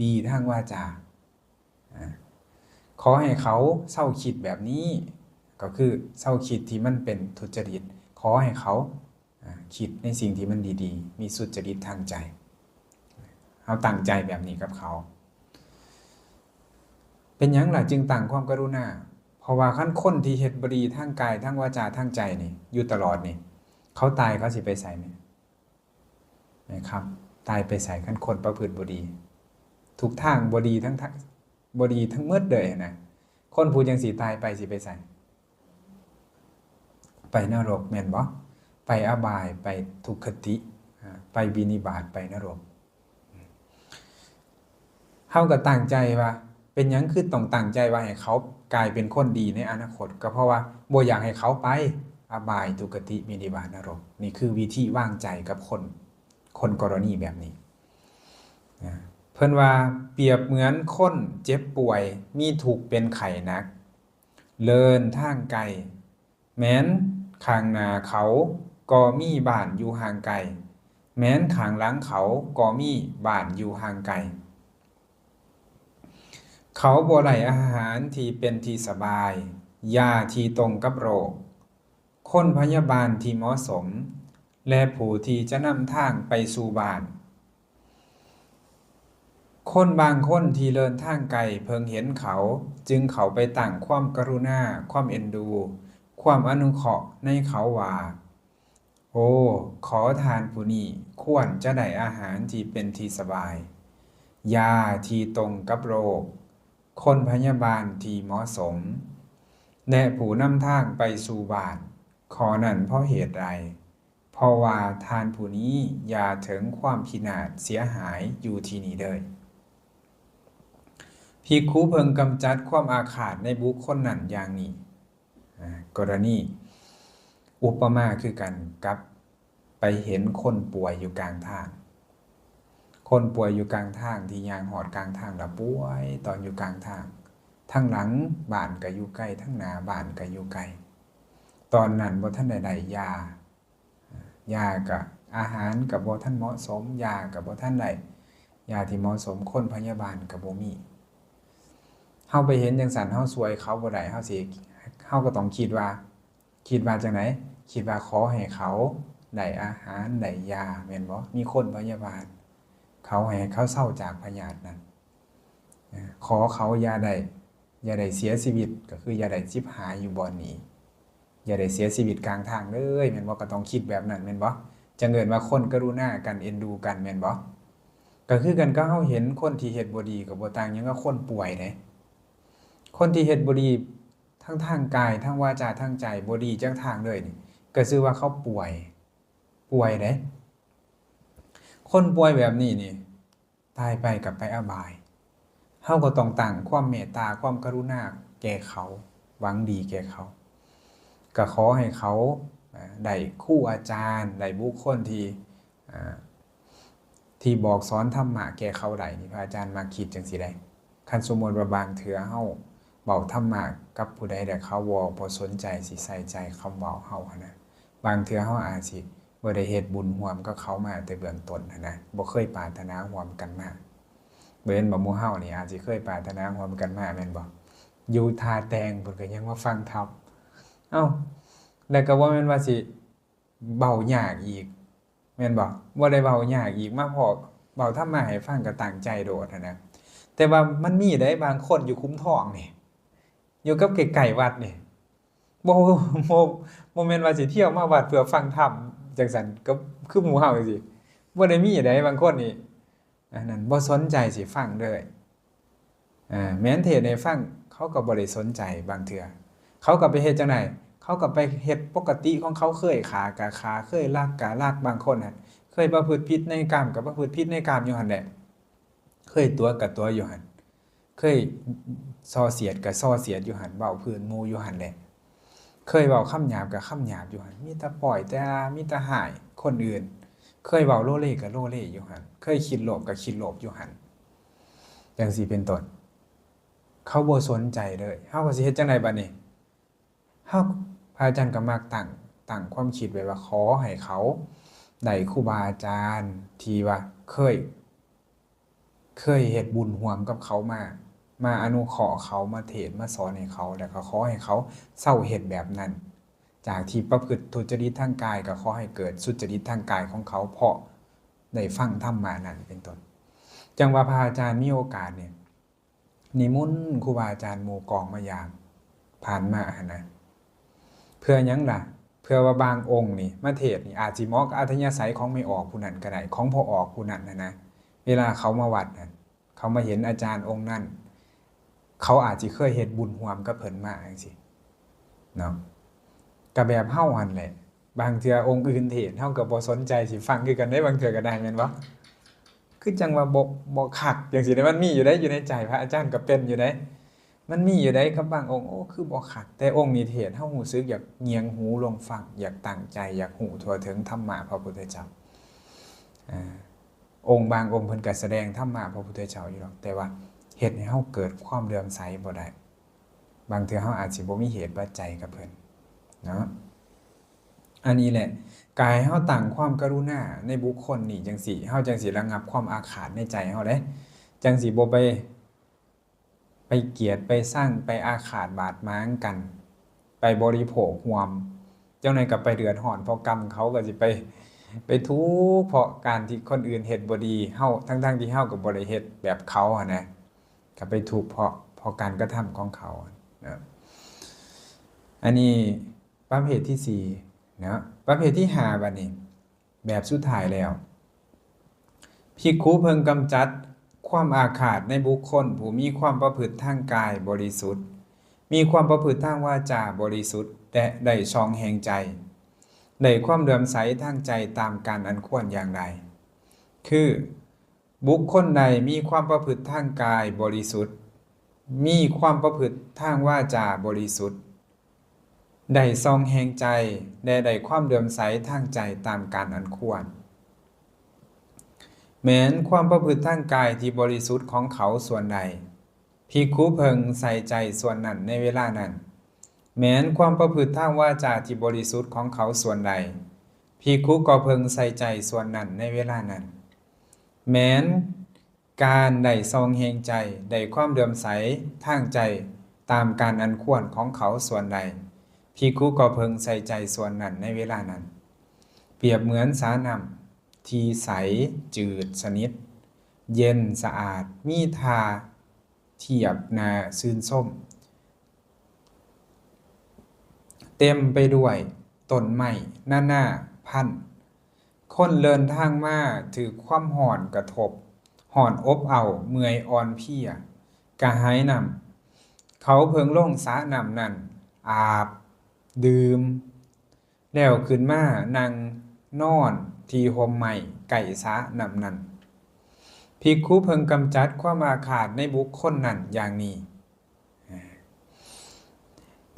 ດີທາງວາຈາ, ອາ ຂໍໃຫ້ເຂົາເຊົາຄິດແບບນີ້, ກໍຄືເຊົາຄິດທີ່ມັນເປັນທຸດຈະລິດ, ຂໍໃຫ້ເຂົາ ອາ ຄິດໃນສິ່ງທີ່ມັນດີໆ, ມີສຸດຈະລິດທາງໃຈ. ເຮົາຕັ້ງໃຈແບບນີ້ກັບເຂົາ. ເປັນຫຍັງລະຈຶ່ງຕັ້ງຄວາມກະລຸນາ? ເພາະວ່າຄັນຄົນທີ່ເຮັດບໍ່ດີທາງກາຍ, ທາງວາຈາ, ທາງໃຈນີ້ ຢູ່ຕະຫຼອດນີ້, ເຂົາຕາຍເຂົາຊິໄປໃສແມ່? ແມ່ນຄັບ, ຕາຍໄປໃສ? ຄັນຄົນປະພຶດບໍ່ດີ, ທຸກທາງບໍ່ດີທັງ, ທັງ, ບໍ່ດີທັງໝົດເລີຍນະ, ຄົນຜູ້ຈັ່ງຊີ້ຕາຍໄປຊິໄປໃສ? ໄປນະລົກແມ່ນບໍ່? ໄປອະບາຍ, ໄປທຸກຄະຕິ, ອາ ໄປວິນິບາດ, ໄປນະລົກ. ເຮົາກໍຕັ້ງໃຈວ່າ, ເປັນຫຍັງຄືຕ້ອງຕັ້ງໃຈວ່າໃຫ້ເຂົາກາຍເປັນຄົນດີໃນອະນາຄົດ? ກໍເພາະວ່າບໍ່ຢາກໃຫ້ເຂົາໄປອະບາຍ, ທຸກຄະຕິ, ວິນິບາດ, ນະລົກ. ນີ້ຄືວິທີວາງໃຈກັບຄົນ, ຄົນກໍລະນີແບບນີ້. ເພິ່ນວ່າ ປຽບເໝືອນຄົນເຈັບປ່ວຍ, ມີທຸກເປັນໄຂ້ໜັກ, ເດີນທາງໄກ, ແມ່ນຂ້າງໜ້າເຂົາກໍມີບ້ານຢູ່ຫ່າງໄກ, ແມ່ນຂ້າງຫຼັງເຂົາກໍມີບ້ານຢູ່ຫ່າງໄກ. ເຂົາບໍ່ໄດ້ອາຫານທີ່ເປັນທີ່ສະບາຍ, ຢາທີ່ຕົງກັບໂລກ, ຄົນພະຍາບານທີ່ເໝາະສົມ ແລະ ຜູ້ທີ່ຈະນຳທາງໄປສູ່ບ້ານ. ຄົນບາງຄົນທີ່ເດີນທາງໄກເພິ່ງເຫັນເຂົາ, ຈຶ່ງເຂົ້າໄປຕັ້ງຄວາມກະລຸນາ, ຄວາມເອັນດູ, ຄວາມອະນຸເຄາະໃນເຂົາວ່າ, ໂອ້, ຂໍທ່ານຜູ້ນີ້ຄວນຈະໄດ້ອາຫານທີ່ເປັນທີ່ສະບາຍ, ຢາທີ່ຕົງກັບໂລກ, ຄົນພະຍາບານທີ່ເໝາະສົມ ແລະ ຜູ້ນຳທາງໄປສູ່ບ້ານ. ຂໍ້ນັ້ນເພາະເຫດໃດ? ເພາະວ່າທ່ານຜູ້ນີ້ຢ່າເຖິງຄວາມພິນາດເສຍຫາຍຢູ່ທີ່ນີ້ເດີ. ພິກຂຸເພິ່ງກຳຈັດຄວາມອາຄາດໃນບຸກຄົນນັ້ນຢ່າງນີ້. ອາ ກໍລະນີ ອຸປະມາຄືກັນກັບໄປເຫັນຄົນປ່ວຍຢູ່ກາງທາງ. ຄົນປ່ວຍຢູ່ກາງທາງ ທີ່ຍ່າງຮອດກາງທາງແລ້ວປ່ວຍຕອນຢູ່ກາງທາງ. ທາງຫຼັງບ້ານກໍຢູ່ໄກ, ທາງໜ້າບ້ານກໍຢູ່ໄກ. ຕອນນັ້ນບໍ່ທັນໄດ້ໄດ້ຢາ. ຢາກະ ອາຫານກະບໍ່ທັນເໝາະສົມ, ຢາກະບໍ່ທັນໄດ້ ຢາທີ່ເໝາະສົມ, ຄົນພະຍາບານກະບໍ່ມີ. ເຮົາໄປເຫັນຈັ່ງຊັ້ນ ເຮົາຊ່ວຍເຂົາບໍ່ໄດ້, ເຮົາຊິ ເຮົາກໍຕ້ອງຄິດວ່າ ຄິດວ່າຈັ່ງໃດ? ຄິດວ່າຂໍໃຫ້ເຂົາໄດ້ອາຫານ ໄດ້ຢາ ແມ່ນບໍ່? ມີຄົນພະຍາບານເຂົາ ໃຫ້ເຂົາເຊົາຈາກພະຍາດນັ້ນ. ຂໍເຂົາຢ່າໄດ້ ຢ່າໄດ້ເສຍຊີວິດ ກໍຄືຢ່າໄດ້ຈິບຫາຍຢູ່ບ່ອນນີ້, ຢ່າໄດ້ເສຍຊີວິດກາງທາງເລີຍ ແມ່ນບໍ່? ກໍຕ້ອງຄິດແບບນັ້ນແມ່ນບໍ່? ຈັ່ງເອີ້ນວ່າຄົນກະລຸນາກັນ ເອັນດູກັນແມ່ນບໍ່? ກໍຄືກັນກັບເຮົາເຫັນຄົນທີ່ເຮັດບໍ່ດີ ກໍບໍ່ຕ່າງຫຍັງກັບຄົນປ່ວຍເດ້. ຄົນທີ່ເຮັດບໍ່ດີທາງ ທາງກາຍ ທາງວາຈາ ທາງໃຈ ບໍ່ດີຈັກທາງເລີຍນີ້ ກໍຊື່ວ່າເຂົາປ່ວຍ, ປ່ວຍເດ້. ຄົນປ່ວຍແບບນີ້ນີ້ ຕາຍໄປກໍໄປອະບາຍ. ເຮົາກໍຕ້ອງຕັ້ງຄວາມເມດຕາ ຄວາມກະລຸນາແກ່ເຂົາ, ຫວັງດີແກ່ເຂົາ. ກໍຂໍໃຫ້ເຂົາ ເອີ່ ໄດ້ຄູອາຈານ, ໄດ້ບຸກຄົນທີ່ ເອີ່ ທີ່ບອກສອນທຳມະແກ່ເຂົາໄດ້ນີ້. ພະອາຈານມັກຄິດຈັ່ງຊີ້ເດ້. ຄັນສົມມຸດວ່າບາງເທື່ອເຮົາເວົ້າທຳມະກັບຜູ້ໃດ ແລ້ວເຂົາບໍ່ ບໍ່ສົນໃຈ ຊິໃສ່ໃຈຄຳເວົ້າເຮົາຫັ້ນນະ, ບາງເທື່ອເຮົາອາດຊິ ບໍ່ໄດ້ເຮັດບຸນຮ່ວມກັບເຂົາມາແຕ່ເບື້ອງຕົ້ນຫັ້ນນະ, ບໍ່ເຄີຍປາດຖະໜາຮ່ວມກັນມາ. ບໍ່ເຫັນບໍ່ ໝູ່ເຮົານີ້ອາດຊິເຄີຍປາດຖະໜາຮ່ວມກັນມາແມ່ນບໍ່? ຢູ່ທ່າແຕ່ງເພິ່ນກໍຍັງມາຟັງທຳ. ເອົ້າ ແລ້ວກໍບໍ່ແມ່ນວ່າຊິເວົ້າຍາກອີກແມ່ນບໍ່? ບໍ່ໄດ້ເວົ້າຍາກອີກ, ມາພໍ້ເວົ້າທຳມະໃຫ້ຟັງກໍຕັ້ງໃຈໂດດຫັ້ນນະ. ແຕ່ວ່າມັນມີເດ້ ບາງຄົນຢູ່ຂຸມທອງນີ້ ຢູ່ກັບໃກ້ໆວັດນີ້ ບໍ່ ບໍ່ ບໍ່ແມ່ນວ່າຊິທ່ຽວມາວັດເພື່ອຟັງທຳຈັ່ງຊັ້ນ ກໍຄືໝູ່ເຮົາຈັ່ງຊີ້. ບໍ່ໄດ້ມີໃດ ບາງຄົນນີ້ ອັນນັ້ນ ບໍ່ສົນໃຈຊິຟັງເລີຍ. ອາ ແມ່ນເທດໃຫ້ຟັງ ເຂົາກໍບໍ່ໄດ້ສົນໃຈ. ບາງເທື່ອເຂົາກໍໄປເຮັດຈັ່ງໃດ? ເຂົາກໍໄປເຮັດປົກກະຕິຂອງເຂົາ, ເຄີຍຂ້າກໍຂ້າ, ເຄີຍລັກກໍລັກ. ບາງຄົນຫັ້ນເຄີຍປະພຶດຜິດໃນກາມ ກໍປະພຶດຜິດໃນກາມຢູ່ຫັ້ນແຫຼະ. ເຄີຍຕົວະກໍຕົວະຢູ່ຫັ້ນ, ເຄີຍສໍ່ສຽດກໍສໍ່ສຽດຢູ່ຫັ້ນ, ເວົ້າພື້ນໝູ່ຢູ່ຫັ້ນແຫຼະ, ເຄີຍເວົ້າຄຳຫຍາບກໍຄຳຫຍາບຢູ່ຫັ້ນ, ມີແຕ່ປ້ອຍແຕ່ວ່າ ມີແຕ່ຮ້າຍຄົນອື່ນ, ເຄີຍເວົ້າໂລເລກໍໂລເລຢູ່ຫັ້ນ, ເຄີຍຄິດໂລບກໍຄິດໂລບຢູ່ຫັ້ນ ຈັ່ງຊີ້ເປັນຕົ້ນ. ເຂົາບໍ່ສົນໃຈເລີຍ. ເຮົາກໍຊິເຮັດຈັ່ງໃດບັດນີ້? ເຮົາ ພະອາຈານກໍມັກຕັ້ງ ຕັ້ງຄວາມຄິດໄວ້ວ່າ ຂໍໃຫ້ເຂົາໄດ້ຄູບາອາຈານທີ່ວ່າເຄີຍ ເຄີຍເຮັດບຸນຮ່ວມກັບເຂົາມາ, ມາອະນຸເຄາະເຂົາ, ມາເທດມາສອນໃຫ້ເຂົາ, ແລ້ວກໍຂໍໃຫ້ເຂົາເຊົາເຮັດແບບນັ້ນ, ຈາກທີ່ປະພຶດທຸດຈະລິດທາງກາຍ ກໍຂໍໃຫ້ເກີດສຸດຈະລິດທາງກາຍຂອງເຂົາ ເພາະໄດ້ຟັງທຳມະນັ້ນເປັນຕົ້ນ. ຈັ່ງວ່າພະອາຈານມີໂອກາດນີ້ ນິມົນຄູບາອາຈານໝູ່ກອງມາຢາມ ຜ່ານມາຫັ້ນນະ. ເພື່ອຫຍັງລະ? ເພື່ອວ່າບາງອົງນີ້ມາເທດນີ້ ອາດຊິເໝາະກັບອັດທະຍາໄສຂອງແມ່ອອກຜູ້ນັ້ນກໍໄດ້, ຂອງພໍ່ອອກຜູ້ນັ້ນຫັ້ນນະ. ເວລາເຂົາມາວັດຫັ້ນ ເຂົາມາເຫັນອາຈານອົງນັ້ນ ເຂົາອາດຊິເຄີຍເຮັດບຸນຮ່ວມກັບເພິ່ນມາຈັ່ງຊີ້ເນາະ. ກະແບບເຮົາຫັ້ນແຫຼະ, ບາງເທື່ອອົງອື່ນເທດ ເຮົາກໍບໍ່ສົນໃຈຊິຟັງຄືກັນເດ້, ບາງເທື່ອກໍໄດ້ ແມ່ນບໍ່? ຄືຈັ່ງວ່າບໍ່ ບໍ່ຄັກຈັ່ງຊີ້ເດ້. ມັນມີຢູ່ເດ້ ຢູ່ໃນໃຈພະອາຈານກໍເປັນຢູ່ເດ້, ມັນມີຢູ່ເດ້ ກັບບາງອົງ ໂອ້ ຄືບໍ່ຄັກ. ແຕ່ອົງນີ້ເທດ ເຮົາຮູ້ສຶກຢາກຫງຽງຫູລົງຟັງ, ຢາກຕັ້ງໃຈ ຢາກຮູ້ທົ່ວເຖິງທຳມະພະພຸດທະເຈົ້າ. ອາ ອົງບາງອົງເພິ່ນກໍສະແດງທຳມະພະພຸດທະເຈົ້າຢູ່ດອກ, ແຕ່ວ່າເຮັດໃຫ້ເຮົາເກີດຄວາມເຫຼື້ອມໃສບໍ່ໄດ້. ບາງເທື່ອເຮົາອາດຊິບໍ່ມີເຫດປັດໄຈກັບເພິ່ນເນາະ. ອັນນີ້ແຫຼະ ກາຍເຮົາຕັ້ງຄວາມກະລຸນາໃນບຸກຄົນນີ້ຈັ່ງຊີ້ ເຮົາຈັ່ງຊິລະງັບຄວາມອາຄາດໃນໃຈເຮົາເດ້, ຈັ່ງຊິບໍ່ໄປ ໄປກຽດ ໄປຊັງ ໄປອາຄາດບາດໝາງກັນ, ໄປບໍລິໂພກຮ່ວມ, ຈັ່ງໃດກໍໄປເດືອດຮ້ອນເພາະກຳ, ເຂົາກໍຊິໄປ ໄປທຸກເພາະການທີ່ຄົນອື່ນເຮັດບໍ່ດີເຮົາ, ທັງໆທີ່ເຮົາກໍບໍ່ໄດ້ເຮັດແບບເຂົາຫັ້ນນະ, ກໍໄປທຸກເພາະ ເພາະການກະທຳຂອງເຂົານະ. ອັນນີ້ປະເພດທີສີ່ເນາະ. ປະເພດທີຫ້າ ບັດນີ້ ແບບສຸດທ້າຍແລ້ວ, ພິກຂຸເພິ່ງກຳຈັດຄວາມອາຄາດໃນບຸກຄົນຜູ້ມີຄວາມປະພຶດທາງກາຍບໍລິສຸດ, ມີຄວາມປະພຶດທາງວາຈາບໍລິສຸດ ແລະ ໄດ້ຊ່ອງແຫ່ງໃຈ, ໄດ້ຄວາມເຫຼື້ອມໃສທາງໃຈຕາມການອັນຄວນຢ່າງໃດ? ຄື ບຸກຄົນໃດມີຄວາມປະພຶດທາງກາຍບໍລິສຸດ, ມີຄວາມປະພຶດທາງວາຈາບໍລິສຸດ, ໄດ້ສ່ອງແຮງໃຈ ແລະ ໄດ້ຄວາມເຫຼື້ອມໃສທາງໃຈຕາມການອັນຄວນ. ແມ່ນຄວາມປະພຶດທາງກາຍທີ່ບໍລິສຸດຂອງເຂົາສ່ວນໃດ, ພິກຂຸເພິ່ງໃສ່ໃຈສ່ວນນັ້ນໃນເວລານັ້ນ. ແມ່ນຄວາມປະພຶດທາງວາຈາທີ່ບໍລິສຸດຂອງເຂົາສ່ວນໃດ, ພິກຂຸກໍເພິ່ງໃສ່ໃຈສ່ວນນັ້ນໃນເວລານັ້ນ. ແມ່ນ ການໄດ້ສ່ອງແຮງໃຈ, ໄດ້ຄວາມເຫຼື້ອມໃສທາງໃຈຕາມການອັນຄວນຂອງເຂົາສ່ວນໃດ, ພິກຂຸກໍເພິ່ງໃສ່ໃຈສ່ວນນັ້ນໃນເວລານັ້ນ. ປຽບເໝືອນສານ້ຳທີ່ໃສ, ຈືດສະໜິດ, ເຢັນສະອາດ, ມີທ່າທຽບໜ້າຊື່ນຊົມ. ເຕັມໄປດ້ວຍຕົ້ນໄມ້ນານາພັນ. ຄົນເດີນທາງມາຖືກຄວາມຮ້ອນກະທົບ, ຮ້ອນອົບເອົາ, ເມື່ອຍອ່ອນເພຍ, ກະຫາຍນ້ຳ. ເຂົາເພິ່ງລົງສະນ້ຳນັ້ນ, ອາບ, ດື່ມ, ແລ້ວຂຶ້ນມານັ່ງນອນທີ່ຮົ່ມໄມ້ໃກ້ສະນ້ຳນັ້ນ. ພິກຂຸເພິ່ງກຳຈັດຄວາມອາຄາດໃນບຸກຄົນນັ້ນຢ່າງນີ້.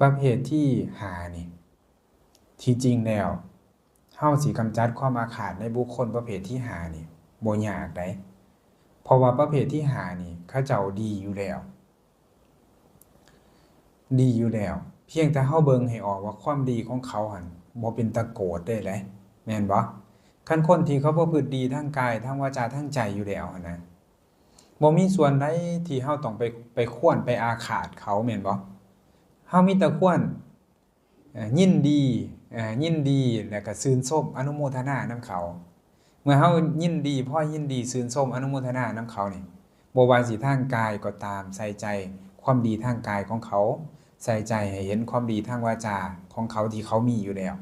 ປະເພດທີຫ້ານີ້ ທີ່ຈິງແລ້ວ ເຮົາຊິກຳຈັດຄວາມອາຄາດໃນບຸກຄົນປະເພດທີຫ້ານີ້ ບໍ່ຍາກໃດ໋. ເພາະວ່າປະເພດທີຫ້ານີ້ ເຂົາເຈົ້າດີຢູ່ແລ້ວ. ດີຢູ່ແລ້ວ. ພຽງແຕ່ເຮົາເບິ່ງໃຫ້ອອກວ່າຄວາມດີຂອງເຂົາຫັ້ນ ບໍ່ເປັນຕາໂກດເດ້ ແມ່ນບໍ່? ຄັນຄົນທີ່ເຂົາປະພຶດດີທາງກາຍ, ທາງວາຈາ, ທາງໃຈຢູ່ແລ້ວຫັ້ນນະ, ບໍ່ມີສ່ວນໃດທີ່ເຮົາຕ້ອງໄປ, ໄປຄວນໄປອາຄາດເຂົາ ແມ່ນບໍ່? ເຮົາມີແຕ່ຄວນ, ເອີ, ຍິນດີ, ເອີ, ຍິນດີ ແລ້ວກໍຊື່ນຊົມ, ອະນຸໂມທະນານຳເຂົາ. ເມື່ອເຮົາຍິນດີ, ພໍຍິນດີ, ຊື່ນຊົມ, ອະນຸໂມທະນານຳເຂົານີ້, ບໍ່ວ່າຊິທາງກາຍກໍຕາມ, ໃສ່ໃຈຄວາມດີທາງກາຍຂອງເຂົາ, ໃສ່ໃຈໃຫ້ເຫັນຄວາມດີທາງວາຈາຂອງເຂົາທີ່ເຂົາມີຢູ່ແລ້ວ,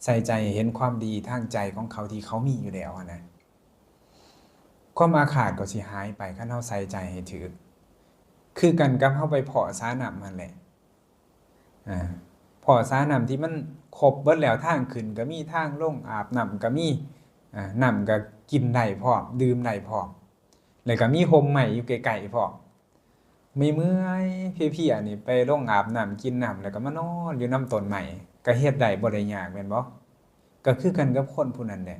ໃສ່ໃຈໃຫ້ເຫັນຄວາມດີທາງໃຈຂອງເຂົາທີ່ເຂົາມີຢູ່ແລ້ວຫັ້ນນະ. ຄວາມອາຄາດກໍຊິຫາຍໄປ ຄັນເຮົາໃສ່ໃຈໃຫ້ຖືກ. ຄືກັນກັບເຮົາໄປເພາະສານ້ຳຫັ້ນແຫຼະ. ອາ, ເພາະສານ້ຳທີ່ມັນຄົບເບິດແລ້ວ, ທາງຂຶ້ນກໍມີ, ທາງລົງອາບນ້ຳກໍມີ, ອາ, ນ້ຳກໍກິນໄດ້ພ້ອມ, ດື່ມໄດ້ພ້ອມ, ແລ້ວກໍມີຮົ່ມໄມ້ຢູ່ໃກ້ໆພ້ອມ. ເມື່ອຍໆເພຍໆນີ້ ໄປລົງອາບນ້ຳ, ກິນນ້ຳ ແລ້ວກໍມານອນຢູ່ນຳຕົ້ນໄມ້, ກໍເຮັດໄດ້ບໍ່ໄດ້ຍາກແມ່ນບໍ່? ກໍຄືກັນກັບຄົນຜູ້ນັ້ນແຫຼະ.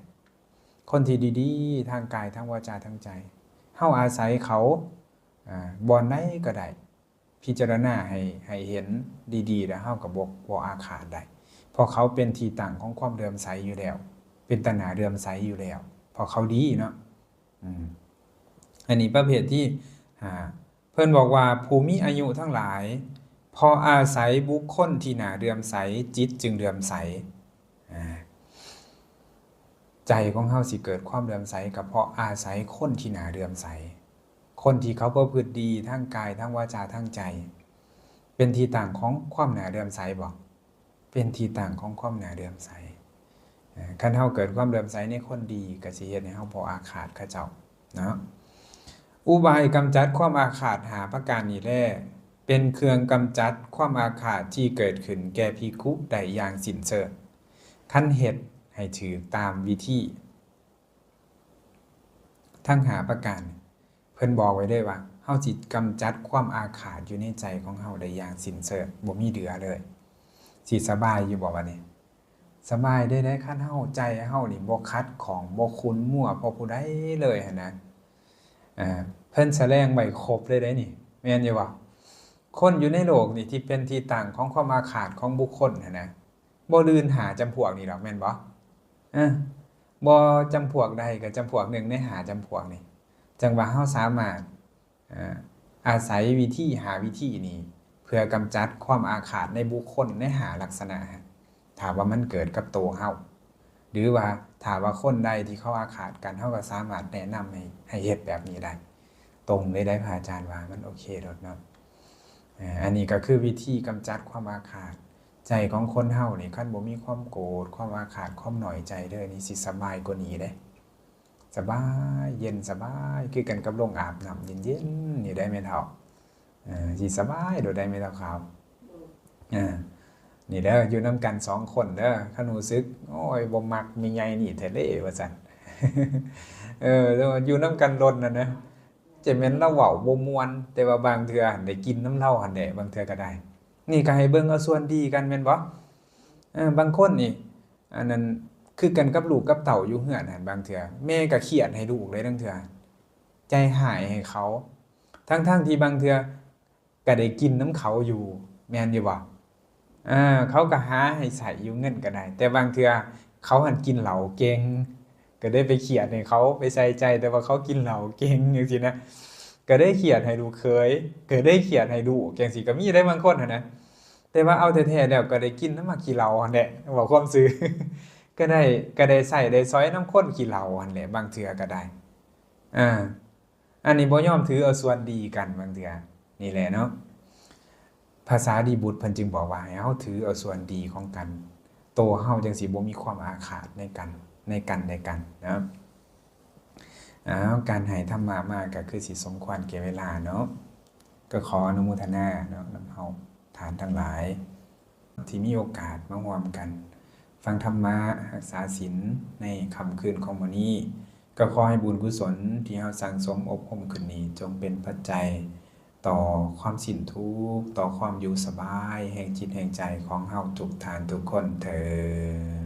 ຄົນທີ່ດີໆ ທາງກາຍ, ທາງວາຈາ, ທາງໃຈ, ເຮົາອາໄສເຂົາ, ອາ, ບ່ອນໃດກໍໄດ້, ພິຈາລະນາໃຫ້, ໃຫ້ເຫັນດີໆ ແລ້ວເຮົາກໍບໍ່, ບໍ່ອາຄາດໄດ້, ເພາະເຂົາເປັນທີ່ຕັ້ງຂອງຄວາມເຫຼື້ອມໃສຢູ່ແລ້ວ, ເປັນຕາໜ້າເຫຼື້ອມໃສຢູ່ແລ້ວ, ເພາະເຂົາດີເນາະ. ອືມ ອັນນີ້ປະເພດທີຫ້າ ເພິ່ນບອກວ່າ ຜູ້ມີອາຍຸທັງຫຼາຍ, ເພາະອາໄສບຸກຄົນທີ່ໜ້າເຫຼື້ອມໃສ, ຈິດຈຶ່ງເຫຼື້ອມໃສ. ອາ, ໃຈຂອງເຮົາຊິເກີດຄວາມເຫຼື້ອມໃສ ກໍເພາະອາໄສຄົນທີ່ໜ້າເຫຼື້ອມໃສ, ຄົນທີ່ເຂົາປະພຶດດີທາງກາຍ, ທາງວາຈາ, ທາງໃຈ, ເປັນທີ່ຕັ້ງຂອງຄວາມໜ້າເຫຼື້ອມໃສບໍ່? ເປັນທີ່ຕັ້ງຂອງຄວາມໜ້າເຫຼື້ອມໃສ. ເອີ, ຄັນເຮົາເກີດຄວາມເຫຼື້ອມໃສໃນຄົນດີ ກໍຊິເຮັດໃຫ້ເຮົາບໍ່ອາຄາດເຂົາເຈົ້າເນາະ. ອຸບາຍກຳຈັດຄວາມອາຄາດຫ້າປະການນີ້ແລ ເປັນເຄື່ອງກຳຈັດຄວາມອາຄາດທີ່ເກີດຂຶ້ນແກ່ພິກຂຸໄດ້ຢ່າງສິ້ນເຊີງ, ຄັນເຮັດໃຫ້ຖືກຕາມວິທີທັງຫ້າປະການ. ເພິ່ນບອກໄວ້ເລີຍວ່າ ເຮົາຊິກຳຈັດຄວາມອາຄາດຢູ່ໃນໃຈຂອງເຮົາໄດ້ຢ່າງສິ້ນເຊີງ, ບໍ່ມີເຫຼືອເລີຍ. ຊິສະບາຍຢູ່ບໍ່ບາດນີ້? ສະບາຍເດ້, ໄດ້ ຄັນເຮົາ, ໃຈເຮົານີ້ບໍ່ຂັດຂ້ອງ, ບໍ່ຂຸ້ນມົວເພາະຜູ້ໃດເລີຍຫັ້ນນະ. ເອີ, ເພິ່ນສະແດງໄວ້ຄົບເລີຍເດ້ນີ້, ແມ່ນຢູ່ບໍ່? ຄົນຢູ່ໃນໂລກນີ້ທີ່ເປັນທີ່ຕັ້ງຂອງຄວາມອາຄາດຂອງບຸກຄົນຫັ້ນນະ, ບໍ່ລື່ນຫ້າຈຳພວກນີ້ດອກ, ແມ່ນບໍ່? ເອີ, ບໍ່ຈຳພວກໃດກໍຈຳພວກໜຶ່ງໃນຫ້າຈຳພວກນີ້, ຈັ່ງວ່າເຮົາສາມາດ ອາ, ອາໄສວິທີ ຫ້າວິທີນີ້ ເພື່ອກຳຈັດຄວາມອາຄາດໃນບຸກຄົນໃນຫ້າລັກສະນະ, ຖ້າວ່າມັນເກີດກັບໂຕເຮົາ ຫຼືວ່າຖ້າວ່າຄົນໃດທີ່ເຂົາອາຄາດກັນ, ເຮົາກໍສາມາດແນະນຳໃຫ້, ໃຫ້ເຮັດແບບນີ້ໄດ້. ຕົງເລີຍໄດ໋, ພະອາຈານວ່າມັນໂອເຄໂລດເນາະ. ອາ, ອັນນີ້ກໍຄືວິທີກຳຈັດຄວາມອາຄາດໃຈຂອງຄົນເຮົານີ້. ຄັນບໍ່ມີຄວາມໂກດ, ຄວາມອາຄາດ, ຄວາມນ້ອຍໃຈເດີ, ນີ້ຊິສະບາຍກວ່ານີ້ເດ້. ສະບາຍ, ເຢັນສະບາຍ, ຄືກັນກັບລົງອາບນ້ຳເຢັນໆ ນີ້ໄດ໋ແມ່ເຖົ້າ. ເອີ, ຊິສະບາຍໂດດໄດ໋ແມ່ເຖົ້າຂາວ. ເອີ, ນີ້ເດີ, ຢູ່ນຳກັນສອງຄົນເດີ, ຄັນຮູ້ສຶກ, ໂອ້ຍ, ບໍ່ມັກແມ່ໃຫຍ່ນີ້ແທ້ເດ້ ວ່າຊັ້ນ. ເອີ, ແຕ່ວ່າຢູ່ນຳກັນດົນນະນະ, ຈະແມ່ນລາວເວົ້າບໍ່ມ່ວນ, ແຕ່ວ່າບາງເທື່ອຫັ້ນໄດ້ກິນນຳລາວຫັ້ນແຫຼະ, ບາງເທື່ອກໍໄດ້. ນີ້ກໍໃຫ້ເບິ່ງເອົາສ່ວນດີກັນແມ່ນບໍ່? ເອີ ບາງຄົນນີ້ ອັນນັ້ນ ຄືກັນກັບລູກກັບເຕົ້າຢູ່ເຮືອນຫັ້ນ ບາງເທື່ອແມ່ກໍຄຽດໃຫ້ລູກເລີຍ ລາງເທື່ອໃຈຮ້າຍໃຫ້ເຂົາ ທັງໆທີ່ບາງເທື່ອກໍໄດ້ກິນນຳເຂົາຢູ່ ແມ່ນຢູ່ບໍ່? ເອີ ເຂົາກໍຫາໃຫ້ໃຊ້ຢູ່ ເງິນກໍໄດ້ ແຕ່ບາງເທື່ອເຂົາຫັ້ນກິນເຫຼົ້າເກັ່ງ ກໍໄດ້ໄປຄຽດໃຫ້ເຂົາ ໄປໃສ່ໃຈ ແຕ່ວ່າເຂົາກິນເຫຼົ້າເກັ່ງຈັ່ງຊີ້ນະ ກໍໄດ້ຄຽດໃຫ້ລູກເຂີຍ ກໍໄດ້ຄຽດໃຫ້ລູກຈັ່ງຊີ້ ກໍມີໄດ໋ບາງຄົນຫັ້ນນະ. ແຕ່ວ່າເອົາແທ້ໆແລ້ວກໍໄດ້ກິນນຳໝາກຂີ້ເຫຼົ້າຫັ້ນແຫຼະ ເວົ້າຄວາມຊື່ ກໍໄດ້ ກໍໄດ້ໃຊ້ໄດ້ສອຍນຳຄົນຂີ້ເຫຼົ້າຫັ້ນແຫຼະ ບາງເທື່ອກໍໄດ້ ອາ ອັນນີ້ບໍ່ຍອມຖືເອົາສ່ວນດີກັນ ບາງເທື່ອນີ້ແຫຼະເນາະ. ພາສາລີບຸດເພິ່ນຈຶ່ງບອກວ່າໃຫ້ເຮົາຖືເອົາສ່ວນດີຂອງກັນ ໂຕເຮົາຈັ່ງຊິບໍ່ມີຄວາມອາຄາດໃນກັນ ໃນກັນແລະກັນເນາະ. ອ້າວ ການໃຫ້ທຳມະມາກໍຄືຊິສົມຄວນແກ່ເວລາເນາະ ກໍຂໍອະນຸໂມທະນາເນາະ ນຳເຮົາທ່ານທັງຫຼາຍ ທີ່ມີໂອກາດມາຮ່ວມກັນຟັງທຳມະ, ຮັກສາສິນໃນຄ່ຳຄືນຂອງມື້ນີ້, ກໍຂໍໃຫ້ບຸນກຸສົນທີ່ເຮົາສັ່ງສົມອົບຮົມຂຶ້ນນີ້ ຈົ່ງເປັນປັດໄຈຕໍ່ຄວາມສິ້ນທຸກ, ຕໍ່ຄວາມຢູ່ສະບາຍແຫ່ງຈິດແຫ່ງໃຈຂອງເຮົາທຸກທ່ານທຸກຄົນເທີ້ນ.